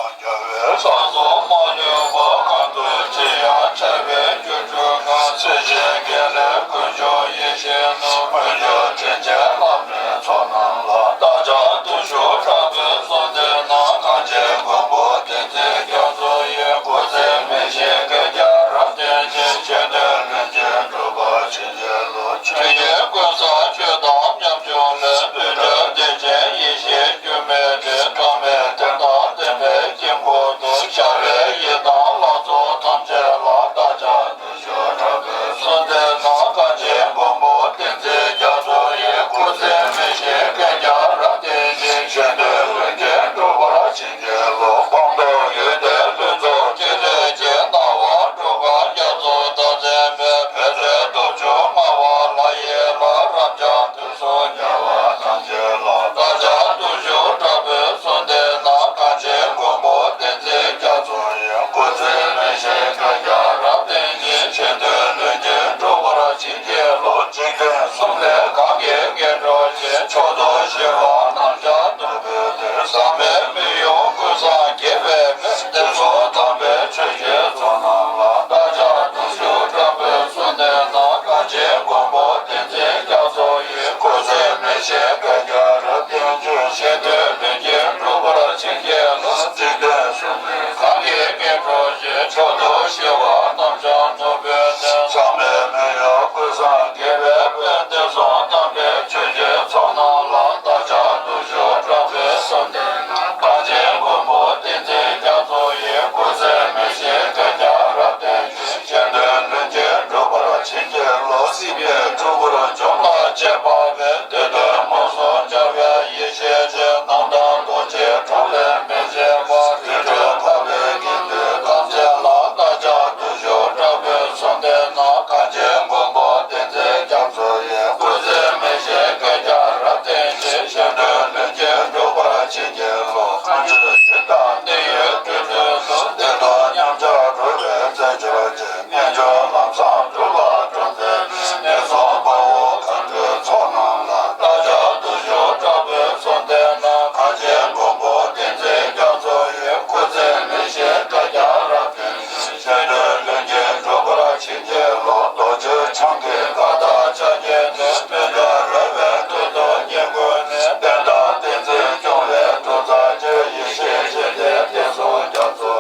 རྒྱལ་བའི་ལྷ་ཚོགས་མ་ལུས་པ། གང་དུ་མཆིས་ཡང་ཕྱག་འཚལ་གྱུར་ཅིག། སྲིད་ཞིའི་དགེ་ལེགས་ཀུན་འབྱུང་ཡིད་བཞིན་ནོར། མངོན་གྱུར་དྲིན་ཅན་ལྷ་མོའི་ཚོགས་རྣམས་ལ། བདག་ཅག་བརྟུལ་ཞུགས་དྲག་པོས་གསོལ་འདེབས་ན། གངས་ཅན་མགོན་པོ་བསྟན་འཛིན་རྒྱ་མཚོ་ཡི། སྐུ་ཚེ་མི་ཤིགས་བསྐལ་བརྒྱར་རབ་བརྟན་ཅིང་། གཞན་དོན་ལྷུན་གྱིས་འགྲུབ་པར་བྱིན་གྱིས་རློབས། ཆོས་དབྱིངས་ཀུན་བསལ་ཆོས་དང་ཉམ་ཆུང་ལས། སྤུན་གྲོགས་བདེ་ཆེན་ཡེ་ཤེས་སྒྱུ་མའི་གྲས། གྲངས་མེད་དོན་དམ་བདེན་པའི་དཀྱིལ་འཁོར་དུ། ཤ་རུས་ཡིད་དང་ལྷ་ཚོགས་ཐམས་ཅད་ལ། བདག་ཅག་བརྟུལ་ཞུགས་དྲག་པོས་གསོལ་འདེབས་ན། གངས་ཅན་མགོན་པོ་བསྟན་འཛིན་རྒྱ་མཚོ་ཡི། སྐུ་ཚེ་མི་ཤིགས་བསྐལ་བརྒྱར་རབ་བརྟན་ཅིང་། གཞན་དོན་ལྷུན་གྱིས་འགྲུབ་པར་བྱིན་གྱིས་རློབས། སྤངས་རྟོགས་ཡོན་ཏན་ལྷུན་རྫོགས་ཀྱི་ལྷས་བསྐྱེད། སྣང་བ་འགྲོ་ཀུན་རྒྱ་མཚོ་བདག་འཛིན་མའི། འཕེལ་རྒྱས་སྟོབས་བཅུ་མངའ་བ་ལྷ་ཡི་ལྷ། རབ་འབྱམས་དུས་གསུམ་རྒྱལ་བ་ཐམས་ཅད་ལ། བདག་ཅག་བརྟུལ་ཞུགས་དྲག་པོས་གསོལ་འདེབས་ན། གངས་ཅན་མགོན་པོ་བསྟན་འཛིན་རྒྱ་མཚོ་ཡི། སྐུ་ཚེ་མི་ཤིགས་བསྐལ་བརྒྱར་རབ་བརྟན་ཅིང་། གཞན་དོན་ལྷུན་གྱིས་འགྲུབ་པར་བྱིན་གྱིས་རློབས། འཇིག་རྟེན་གསུམ་ལས་གང་གིས་ངེས་འགྲོ་ཞིང་། མཆོག་ཏུ་བཞད་པ་རྣམས་ཀྱང་ནོར་བུའི་གཏེར། བསམ་པའི་མི་གཡོ་ཀུན་བཟང་དགྱེས་པའི་དཔལ། བསྟན་སྲུང་དམ་པའི་ཆོས་ཀྱི་ཚོགས་རྣམས་ལ། བདག་ཅག་བརྟུལ་ཞུགས་དྲག་པོས་གསོལ་འདེབས་ན། གངས་ཅན་མགོན་པོ་བསྟན་འཛིན་རྒྱ་མཚོ་ཡི། སྐུ་ཚེ་མི་ཤིགས་བསྐལ་བརྒྱར་རབ་བརྟན་ཅིང་། གཞན་དོན་ལྷུན་གྱིས་འགྲུབ་པར་བྱིན་གྱིས་རློབས། འཇིག་རྟེན་གསུམ་ལས་གང་གིས་ངེས་འགྲོ་ཞིང་། མཆོག་ཏུ་བཞད་པ་རྣམས་ཀྱང་ནོར་བུའི་གཏེར། བསམ་པའི་མི་གཡོ་ཀུན་བཟང་དགྱེས་པའི་དཔལ། བསྟན་སྲུང་དམ་པའི་ཆོས་ཀྱི་ཚོགས་རྣམས་ལ། བདག་ཅག་བརྟུལ་ཞུགས་དྲག་པོས་གསོལ་འདེབས་ན། གངས་ཅན་མགོན་པོ་བསྟན་འཛིན་རྒྱ་མཚོ་ཡི། སྐུ་ཚེ་མི་ཤིགས་བསྐལ་བརྒྱར་རབ་བརྟན་ཅིང་། གཞན་དོན་ལྷུན་གྱིས་འགྲུབ་པར་བྱིན་གྱིས་རློབས། སྲིད་པའི་འཁྲུལ་འཁོར་འཇོམས་ལ་བྱེད་པ་བས། བདེ་སྟོང་མངོན་སུམ་སྦྱོར་བའི་ཡེ་ཤེས་ཀྱི། རྣམ་དག་རྡོ་རྗེ་གྲོང་ལས་མི་ཕྱེད་པ། རི་ཁྲོད་འཕགས་པའི་དགེ་འདུན་ཐམས་ཅད་ལ། བདག་ཅག་བརྟུལ་ཞུགས་དྲག་པོས་གསོལ་འདེབས་ན། གངས་ཅན་མགོན་པོ་བསྟན་འཛིན་རྒྱ་མཚོ་ཡི། སྐུ་ཚེ་མི་ཤིགས་བསྐལ་བརྒྱར་རབ་བརྟན་ཅིང་། གཞན་དོན་ལྷུན་གྱིས་འགྲུབ་པར་བྱིན་གྱིས་རློབས། གངས་ཆེན་ཞིང་དང་གནས་ཡུལ་དུས་གསུམ་དུ། བདེ་སྟོང་ཉམས་ཆག་འགྲོ་བའི་རྩད་གཅོད་ཅིང་། ངེས་འབྱུང་ལམ་བཟང་སྒྲུབ་པར་སྤྲོ་མཛད་པའི། ངན་སོང་དཔའ་བོ་མཁའ་འགྲོའི་ཚོགས་རྣམས་ལ། བདག་ཅག་བརྟུལ་ཞུགས་དྲག་པོས་གསོལ་འདེབས་ན། གངས་ཅན་མགོན་པོ་བསྟན་འཛིན་རྒྱ་མཚོ་ཡི། སྐུ་ཚེ་མི་ཤིགས་བསྐལ་བརྒྱར་རབ་བརྟན་ཅིང་། གཞན་དོན་ལྷུན་གྱིས་འགྲུབ་པར་བྱིན་གྱིས་རློབས། རྡོ་རྗེ་འཆང་གི་བཀའ་དང་ཕྱག་རྒྱའི་བདུད། མི་འདོར་རོལ་པའི་མཐུ་སྟོབས་ཉིད་ཀུན་ནས། བསྟན་དང་བསྟན་འཛིན་སྐྱོང་བའི་གདུང་རྩ་ཆེ། ཡེ་ཤེས་ཞི་བདེའི་བསྟན་སྲུང་རྒྱ་མཚོ།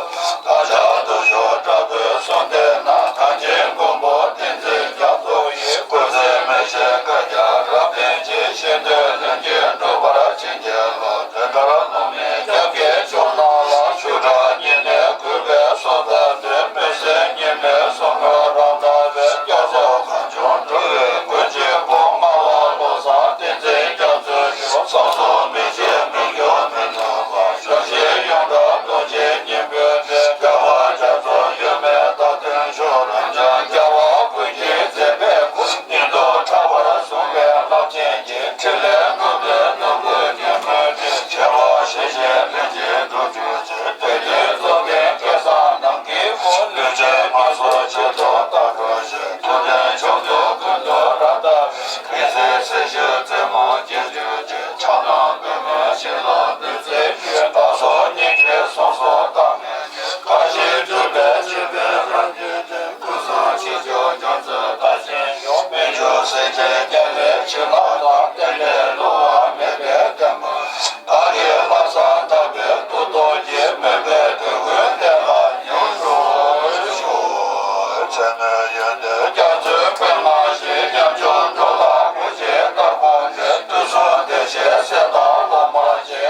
བདག་ཅག་བརྟུལ་ཞུགས་དྲག་པོས་གསོལ་འདེབས་ན། གངས་ཅན་མགོན་པོ་བསྟན་འཛིན་རྒྱ་མཚོ་ཡི། སྐུ་ཚེ་མི་ཤིགས་བསྐལ་བརྒྱར་རབ་བརྟན་ཅིང་། གཞན་དོན་ལྷུན་གྱིས་འགྲུབ་པར་བྱིན་གྱིས་རློབས། དེ་ལྟར་ལྷུང་བཟེད་སྐྱབས་ཀྱི་ཆུ་རྣམས་ལ། ཆུ་སྒྲ་སྙན་ལས་གུས་པས་གསོལ་བ་འདེབས། མི་ཟད་མཉམ་མེད་གསུང་གུར་རབ་བཏང་བས། རྒྱ་མཚོ་ཁམས་ཆུང་འགྲོ་བའི་མགོན་གཅིག་པུ། ངག་དབང་བློ་བཟང་བསྟན་འཛིན་རྒྱ་མཚོའི་མཆོག། བསམ་གཟུགས་མི་ཕྱེད་མི་འགྱུར་མི་ནུབ་པ། ཞབས་ཕྱི་ཡོངས་གྲགས་རྡོ་རྗེ་སྙིང་པོའི་གནས། རྒྱལ་བ་རྒྱ་མཚོ་ཡུལ་མེད་རྟ་སྟོན་མཆོག། རབ་འབྱམས་རྒྱལ་བ་ཀུན་གྱི་མཛད་པའི་སྐུ། སྙན་དུ་གྲགས་པར་གསུངས་པའི་རླབས་ཆེན་གྱི། ཕྲིན་ལས་རྣམ་པའི་རྣམ་ཀུན་ཉིད་མངོན་ཏེ། ཆེ་བ་ཞི་ཞིང་ལྷུན་གྱིས་གྲུབ་གྱུར་ཅིག། དེ་དུས་རྫོགས་ལྡན་སྐལ་བཟང་ནམ་མཁའི་མགོན། ལུས་ཅན་ངན་སོང་ཕྱིར་དུ་བདག་སྒྲོལ་ཞིང་། ཐུབ་བསྟན་མཆོག་ཏུ་ཀུན་ཏུ་རབ་བལྟ་བའི། མི་ཟད་སྲིད་ཞིའི་རྩེ་མོར་རྒྱས་གྱུར་ཅིག། ཕྱག་ན་པདྨོ་བྱིན་རླབས་བདུད་རྩིའི་རྒྱུན། བདག་སོགས་སྙིང་རྗེའི་གཟུངས་སུ་བཏང་ནས། བཀའ་བཞིན་སྒྲུབ་པའི་སྤྱི་དཔོན་རབ་བརྒྱུད་དེ། ཀུན་བཟང་ཆོས་སྐྱོང་རྒྱ་མཚོའི་བདག་ཆེན་ཡུམ། མི་འགྱུར་སྲས་ཆེན་རྒྱལ་བའི་བྱིན་རླབས་དང་། བསྟན་པའི་བསླུ་བ་མེད་པའི་བསྟན་པ། བདག་གི་ལྷག་བསམ་དག་པའི་མཐུ་སྟོབས་ཀྱིས། མོས་པའི་དོན་ཀུན་གནད་ལ་མྱུར་འགྲུབ་ཤོག། མཚན་མོའི་ཡོན་ཏན་རྒྱ་མཚོའི་དཔལ་མངའ་ཞིང་། ཉམ་ཆུང་འགྲོ་ལ་སྐུ་ཅིག་བདག་དགོངས་ནས། དུས་གསུམ་བདེ་གཤེགས་སྲས་དང་སློབ་མ་ཆེ།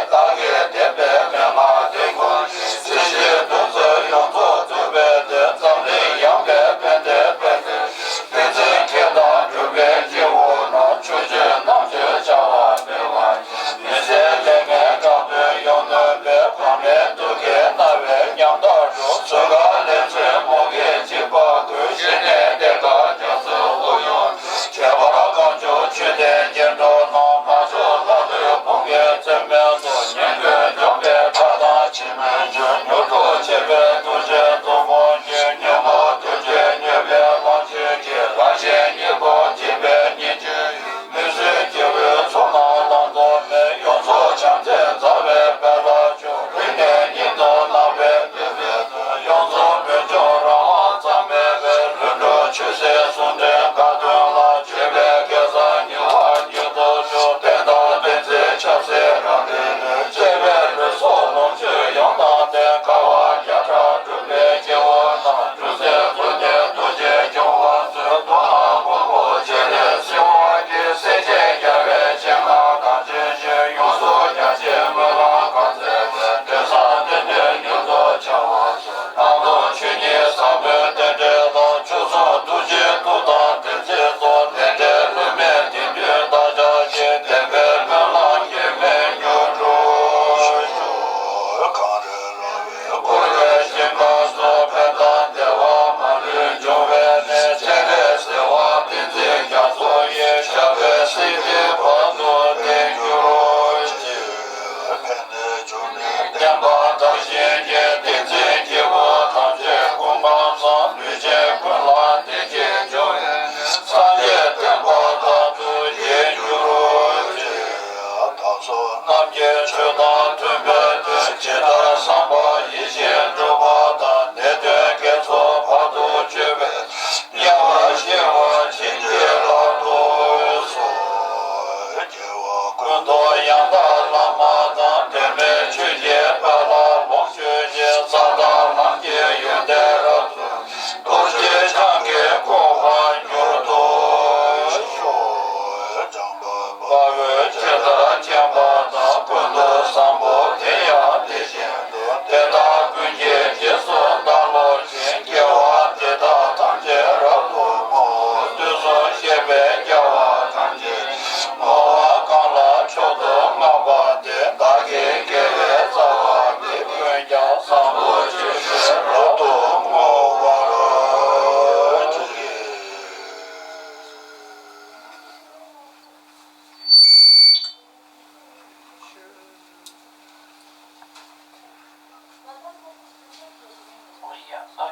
ཡ་ཨ་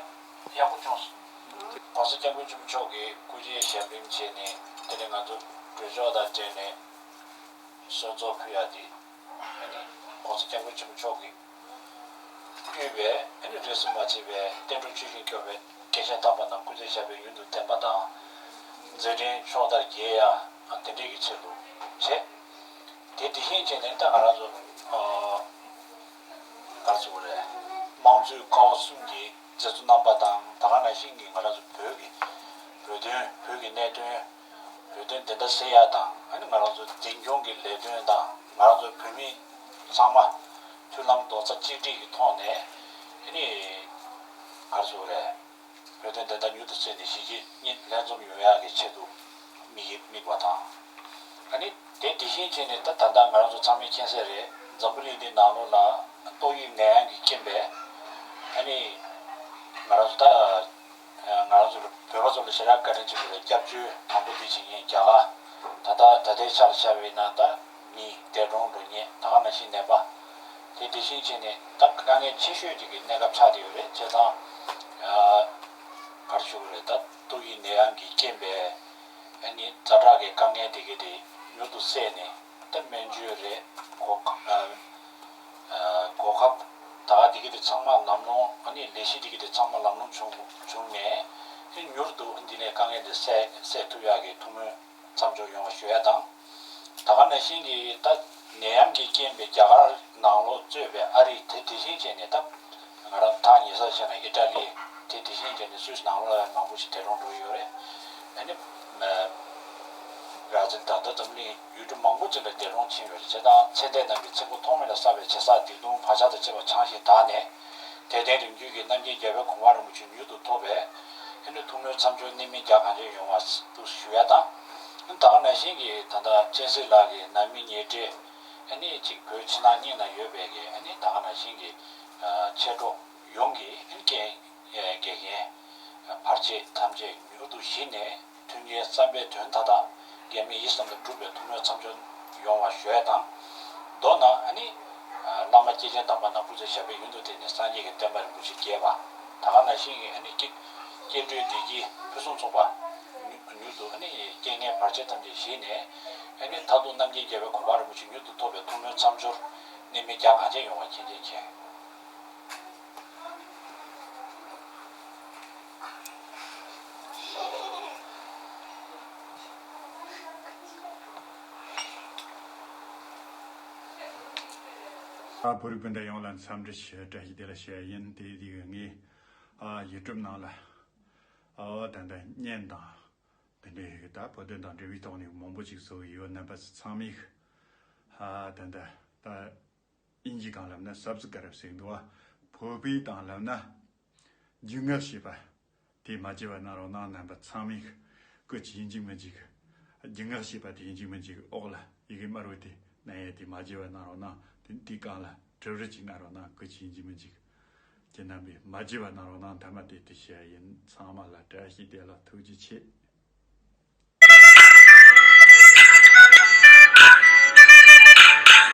ཡག་པོ་བྱུང་སོང་། ༸གོང་ས་༸སྐྱབས་མགོན་ཆེན་པོ་མཆོག་གིས་སྐུ་ཕྱྭའི་ཞབས་རིམ་བྱས་ནས་དེ་ནས་ང་ཚོ་གྲོས་ཆོད་དང་འབྲེལ་ནས་གསོལ་ཚོགས་ཕུལ་ཡ་དེ་ཨ་ནི་༸གོང་ས་༸སྐྱབས་མགོན་ཆེན་པོ་མཆོག་གིས་བསྐུལ་བའི་ཨ་ནི་རིས་སུ་མ་ཆད་པའི་བསྟན་འགྲོ་ཆོས་བཞིན་སྐྱོང་བའི་སྐྱེས་ཆེན་དམ་པ་རྣམས་སྐུ་ཚེ་ཞབས་པད་ཡུན་དུ་བརྟན་པ་དང་། མཛད་འཕྲིན་ཕྱོགས་མཐར་རྒྱས་ཡ་དེ་འདྲའི་གི་ཆེད་དུ་བྱས། དེ་དེ་བཞིན་བྱས་ནས་ད་ང་རང་ཚོ་ཨ་ག་རེ་ཟེར་དགོས་རེད། དམངས་གཙོའི་ཀ་བ་གསུམ་གྱི་མཛད་གཙོ་རྣམ་པ་དང་ད་ག་ནང་བཞིན་གྱི་ང་རང་ཚོ་བོད་ཀྱི་བོད་དོན་བོད་ཀྱི་གནད་དོན་བོད་དོན་བདེན་མཐའ་གསལ་ཡ་དང་ཨ་ནི་ང་རང་ཚོ་འཛིན་སྐྱོང་གི་ལས་དོན་དང་ང་རང་ཚོ་བོད་མི་ཚང་མ་མཐུན་ལམ་རྡོག་རྩ་གཅིག་སྒྲིལ་གྱི་ཐོག་ནས་ཨ་ནི་ག་རེ་ཟེར་དགོས་རེད། བོད་དོན་བདེན་མཐའ་མྱུར་དུ་གསལ་ནས་གཞིས་བྱེས་གཉིས་ལྷན་འཛོམས་ཡོང་ཡག་གི་ཆེད་དུ་དམིགས་དམིགས་པ་དང་། ཨ་ནི་དེ་དེ་བཞིན་བྱས་ནས་ད་ད་ལྟ་ང་རང་ཚོ་ཚང་མས་མཁྱེན་གསལ་རེད། འཛམ་བུ་གླིང་འདི་ནང་ལོགས་ལ་ཏོག་དབྱིབས་ནད་ཡམས་ཀྱི་རྐྱེན་པས་ཨ་ནི་ང་རང་ཚོ་ད་ང་རང་ཚོ་བོད་པ་ཚོ་ལ་ཞེ་དྲག་བཀའ་དྲིན་ཆེན་པོ་རེད། སྐྱབས་བཅོལ་དང་པོ་འདི་བྱེད་མཁན་རྒྱ་གར་ད་ལྟ་ད་ལྟའི་ཆ་ལ་བཞག་པ་ཡིན་ན་ད་མི་འདས་གྲོངས་འགྲོ་མཁན་ད་ག་ནང་བཞིན་ནད་པ་དེ་དེ་བཞིན་བྱས་ནས་ད་དཀའ་ངལ་ཆེ་ཤོས་ཅིག་གི་གནས་སྐབས་ཆགས་བསྡད་ཡོད་རེད། བྱས་ཙང་ག་རེ་ཞུ་དགོས་རེད། ད་ཏོག་དབྱིབས་ནད་ཡམས་ཀྱི་རྐྱེན་པས་ཨ་ནི་ཛ་དྲག་གི་དཀའ་ངལ་དེ་གི་དེ་མྱུར་དུ་སེལ་ནས་ད་སྨན་བཅོས་རེད། གོ་སྐབས་ཨ་གོ་སྐབས་ད་ག་དེ་གི་དེ་ཚང་མ་ལམ་ལྷོང་ཨ་ནི་ལས་གཞི་དེ་གི་དེ་ཚང་མ་ལམ་ལྷོང་བྱུང་བྱུང་ནས་ཨ་ནི་མྱུར་དུ་འདི་ནས་དཀའ་ངལ་དེ་སེལ་སེལ་ཐུབ་ཡག་གི་ཐུགས་སྨོན་མཚམས་འཇོག་ཡོང་བ་ཞུ་ཡ་དང་། ད་ག་ནང་བཞིན་གྱི་ད་ནད་ཡམས་ཀྱི་རྐྱེན་པས་རྒྱ་གར་ནང་ལོགས་གཙོས་པའི་ཨ་རི་དེ་དེ་བཞིན་བྱས་ནས་ད་ང་རང་ཐག་ཉེ་སར་བྱས་ན་ཨི་ཊ་ལི་དེ་དེ་བཞིན་བྱས་ནས་སུད་སི་ནང་ལོགས་ལ་མང་པོ་ཞིག་འདས་གྲོངས་འགྲོ་ཡོད་རེད། ཨ་ནི་ར་ཛིན་ད་ལྟ་འཛམ་གླིང་ཡུལ་གྲུ་མང་པོ་ཅིག་ལ་འདས་གྲོངས་ཕྱིན་ཡོད་རེད། བྱས་ཙང་ཚེ་འདས་རྣམས་ཀྱི་ཚེ་འཁོར་ཐོག་མེད་ལ་བསགས་པའི་བྱས་བསགས་སྡིག་ལྟུང་བག་ཆགས་དང་བཅས་པ་བྱང་ཞིང་དག་ནས། དད་ལྡན་རིམ་བརྒྱུད་ཀྱི་རྣམ་མཁྱེན་རྒྱལ་བའི་གོ་འཕང་རིན་པོ་ཆེ་མྱུར་དུ་ཐོབ་པའི་ཨ་ནི་ཐུགས་སྨོན་མཚམས་སྦྱོར་གནད་སྨིན་རྒྱ་གང་ཆེ་ཡོང་བ་དུ་ཞུ་ཡ་དང་། ད་ག་ནང་བཞིན་གྱི་ད་ལྟ་སྤྱན་གཟིགས་ལགས་ཀྱི་ནང་མི་ཉེ་འབྲེལ་ཨ་ནི་གཅིག་བོད་ཕྱི་ནང་གཉིས་ན་ཡོད་པའི་གི་ཨ་ནི་ད་ག་ནང་བཞིན་གྱི་མཆེད་གྲོགས་ཡོངས་ཀྱི་ཨ་ནི་རྐྱེན་དགེ་རྒན་བར་ཆད་ཐམས་ཅད་མྱུར་དུ་ཞི་ནས། མཐུན་རྐྱེན་བསམ་པའི་དོན་མཐའ་དག་འགལ་མེད་ཡིད་བསམ་དུ་འགྲུབ་པའི་ཐུགས་སྨོན་མཚམས་སྦྱོར་ཡོང་བ་ཞུ་ཡ་དང་། མདོར་ན་ཨ་ནི། བླ་མ་སྐྱེས་ཆེན་དམ་པ་རྣམས་སྐུ་ཚེ་ཞབས་པད་ཡུན་དུ་བརྟན་ནས་སངས་རྒྱས་ཀྱི་བསྟན་པ་རིན་པོ་ཆེ་རྒྱས་པ། ད་ག་ནང་བཞིན་གྱི་ཨ་ནི་སྐྱེ་སྐྱེ་འགྲོའི་བདེ་སྐྱིད་ཕུན་སུམ་ཚོགས་པ། མྱུར་དུ་ཨ་ནི་རྐྱེན་ངན་བར་ཆད་ཐམས་ཅད་ཞི་ནས། ཨ་ནི་མཐར་ཐུག་རྣམ་མཁྱེན་རྒྱལ་བའི་གོ་འཕང་རིན་པོ་ཆེ་མྱུར་དུ་ཐོབ་པའི་ཐུགས་སྨོན་མཚམས་སྦྱོར་གནད་སྨིན་རྒྱ་གང་ཆེ་ཡོང་བ་མཁྱེན་ཅིང་མཁྱེན། ཨ་བོད་རིགས་སྤུན་ཟླ་ཡོངས་ལ་འཚམས་འདྲི་ཞུ། བཀྲ་ཤིས་བདེ་ལེགས་ཞུ་ཡ་ཡིན། དེ་དུས་ངས་ཨ་ཡུ་ཊུབ་ནང་ལ་ཨ་ད་ལྟ་བརྙན་དང་དེ་འདྲའི་ད་བོད་དོན་དང་འབྲེལ་བའི་ཐོག་ནས་མང་པོ་ཅིག་བཟོ་གི་ཡོད། རྣམ་པ་ཚོ་ཚང་མས་ཨ་ད་ལྟ་ད་དབྱིན་ཇི་སྒང་ལབ་ན་སབ་སི་ཀ་རབ་ཟེར་གི་འདུག་བ། བོད་པའི་སྟེང་ལབ་ན་རྒྱུས་མངའ་བྱེད་པ་དེ་མ་བརྗེད་པ་གནང་རོགས་གནང་། རྣམ་པ་ཚང་མས་སྐུ་མཁྱེན་ཡིན་གཅིག་མིན་གཅིག་རྒྱུས་མངའ་བྱེད་པ་དེ་ཡིན་གཅིག་མིན་གཅིག་འོག་ལ་ཡི་གེ་དམར་པོ་དེ་མནན་ཡས་དེ་མ་བརྗེད་པ་གནང་རོགས་གནང་། དེ་དེའི་སྒང་ལ་དྲིལ་བུ་གཅིག་མནན་རོགས་གནང་། སྐུ་མཁྱེན་ཡིན་གཅིག་མིན་གཅིག་ཁྱེད་རྣམ་པས་མ་བརྗེད་པ་གནང་རོགས་གནང་། མཐའ་མ་དེ་དེ་བཤད་ཡིན། ཚང་མ་ལ་བཀྲ་ཤིས་བདེ་ལེགས། ཐུགས་རྗེ་ཆེ།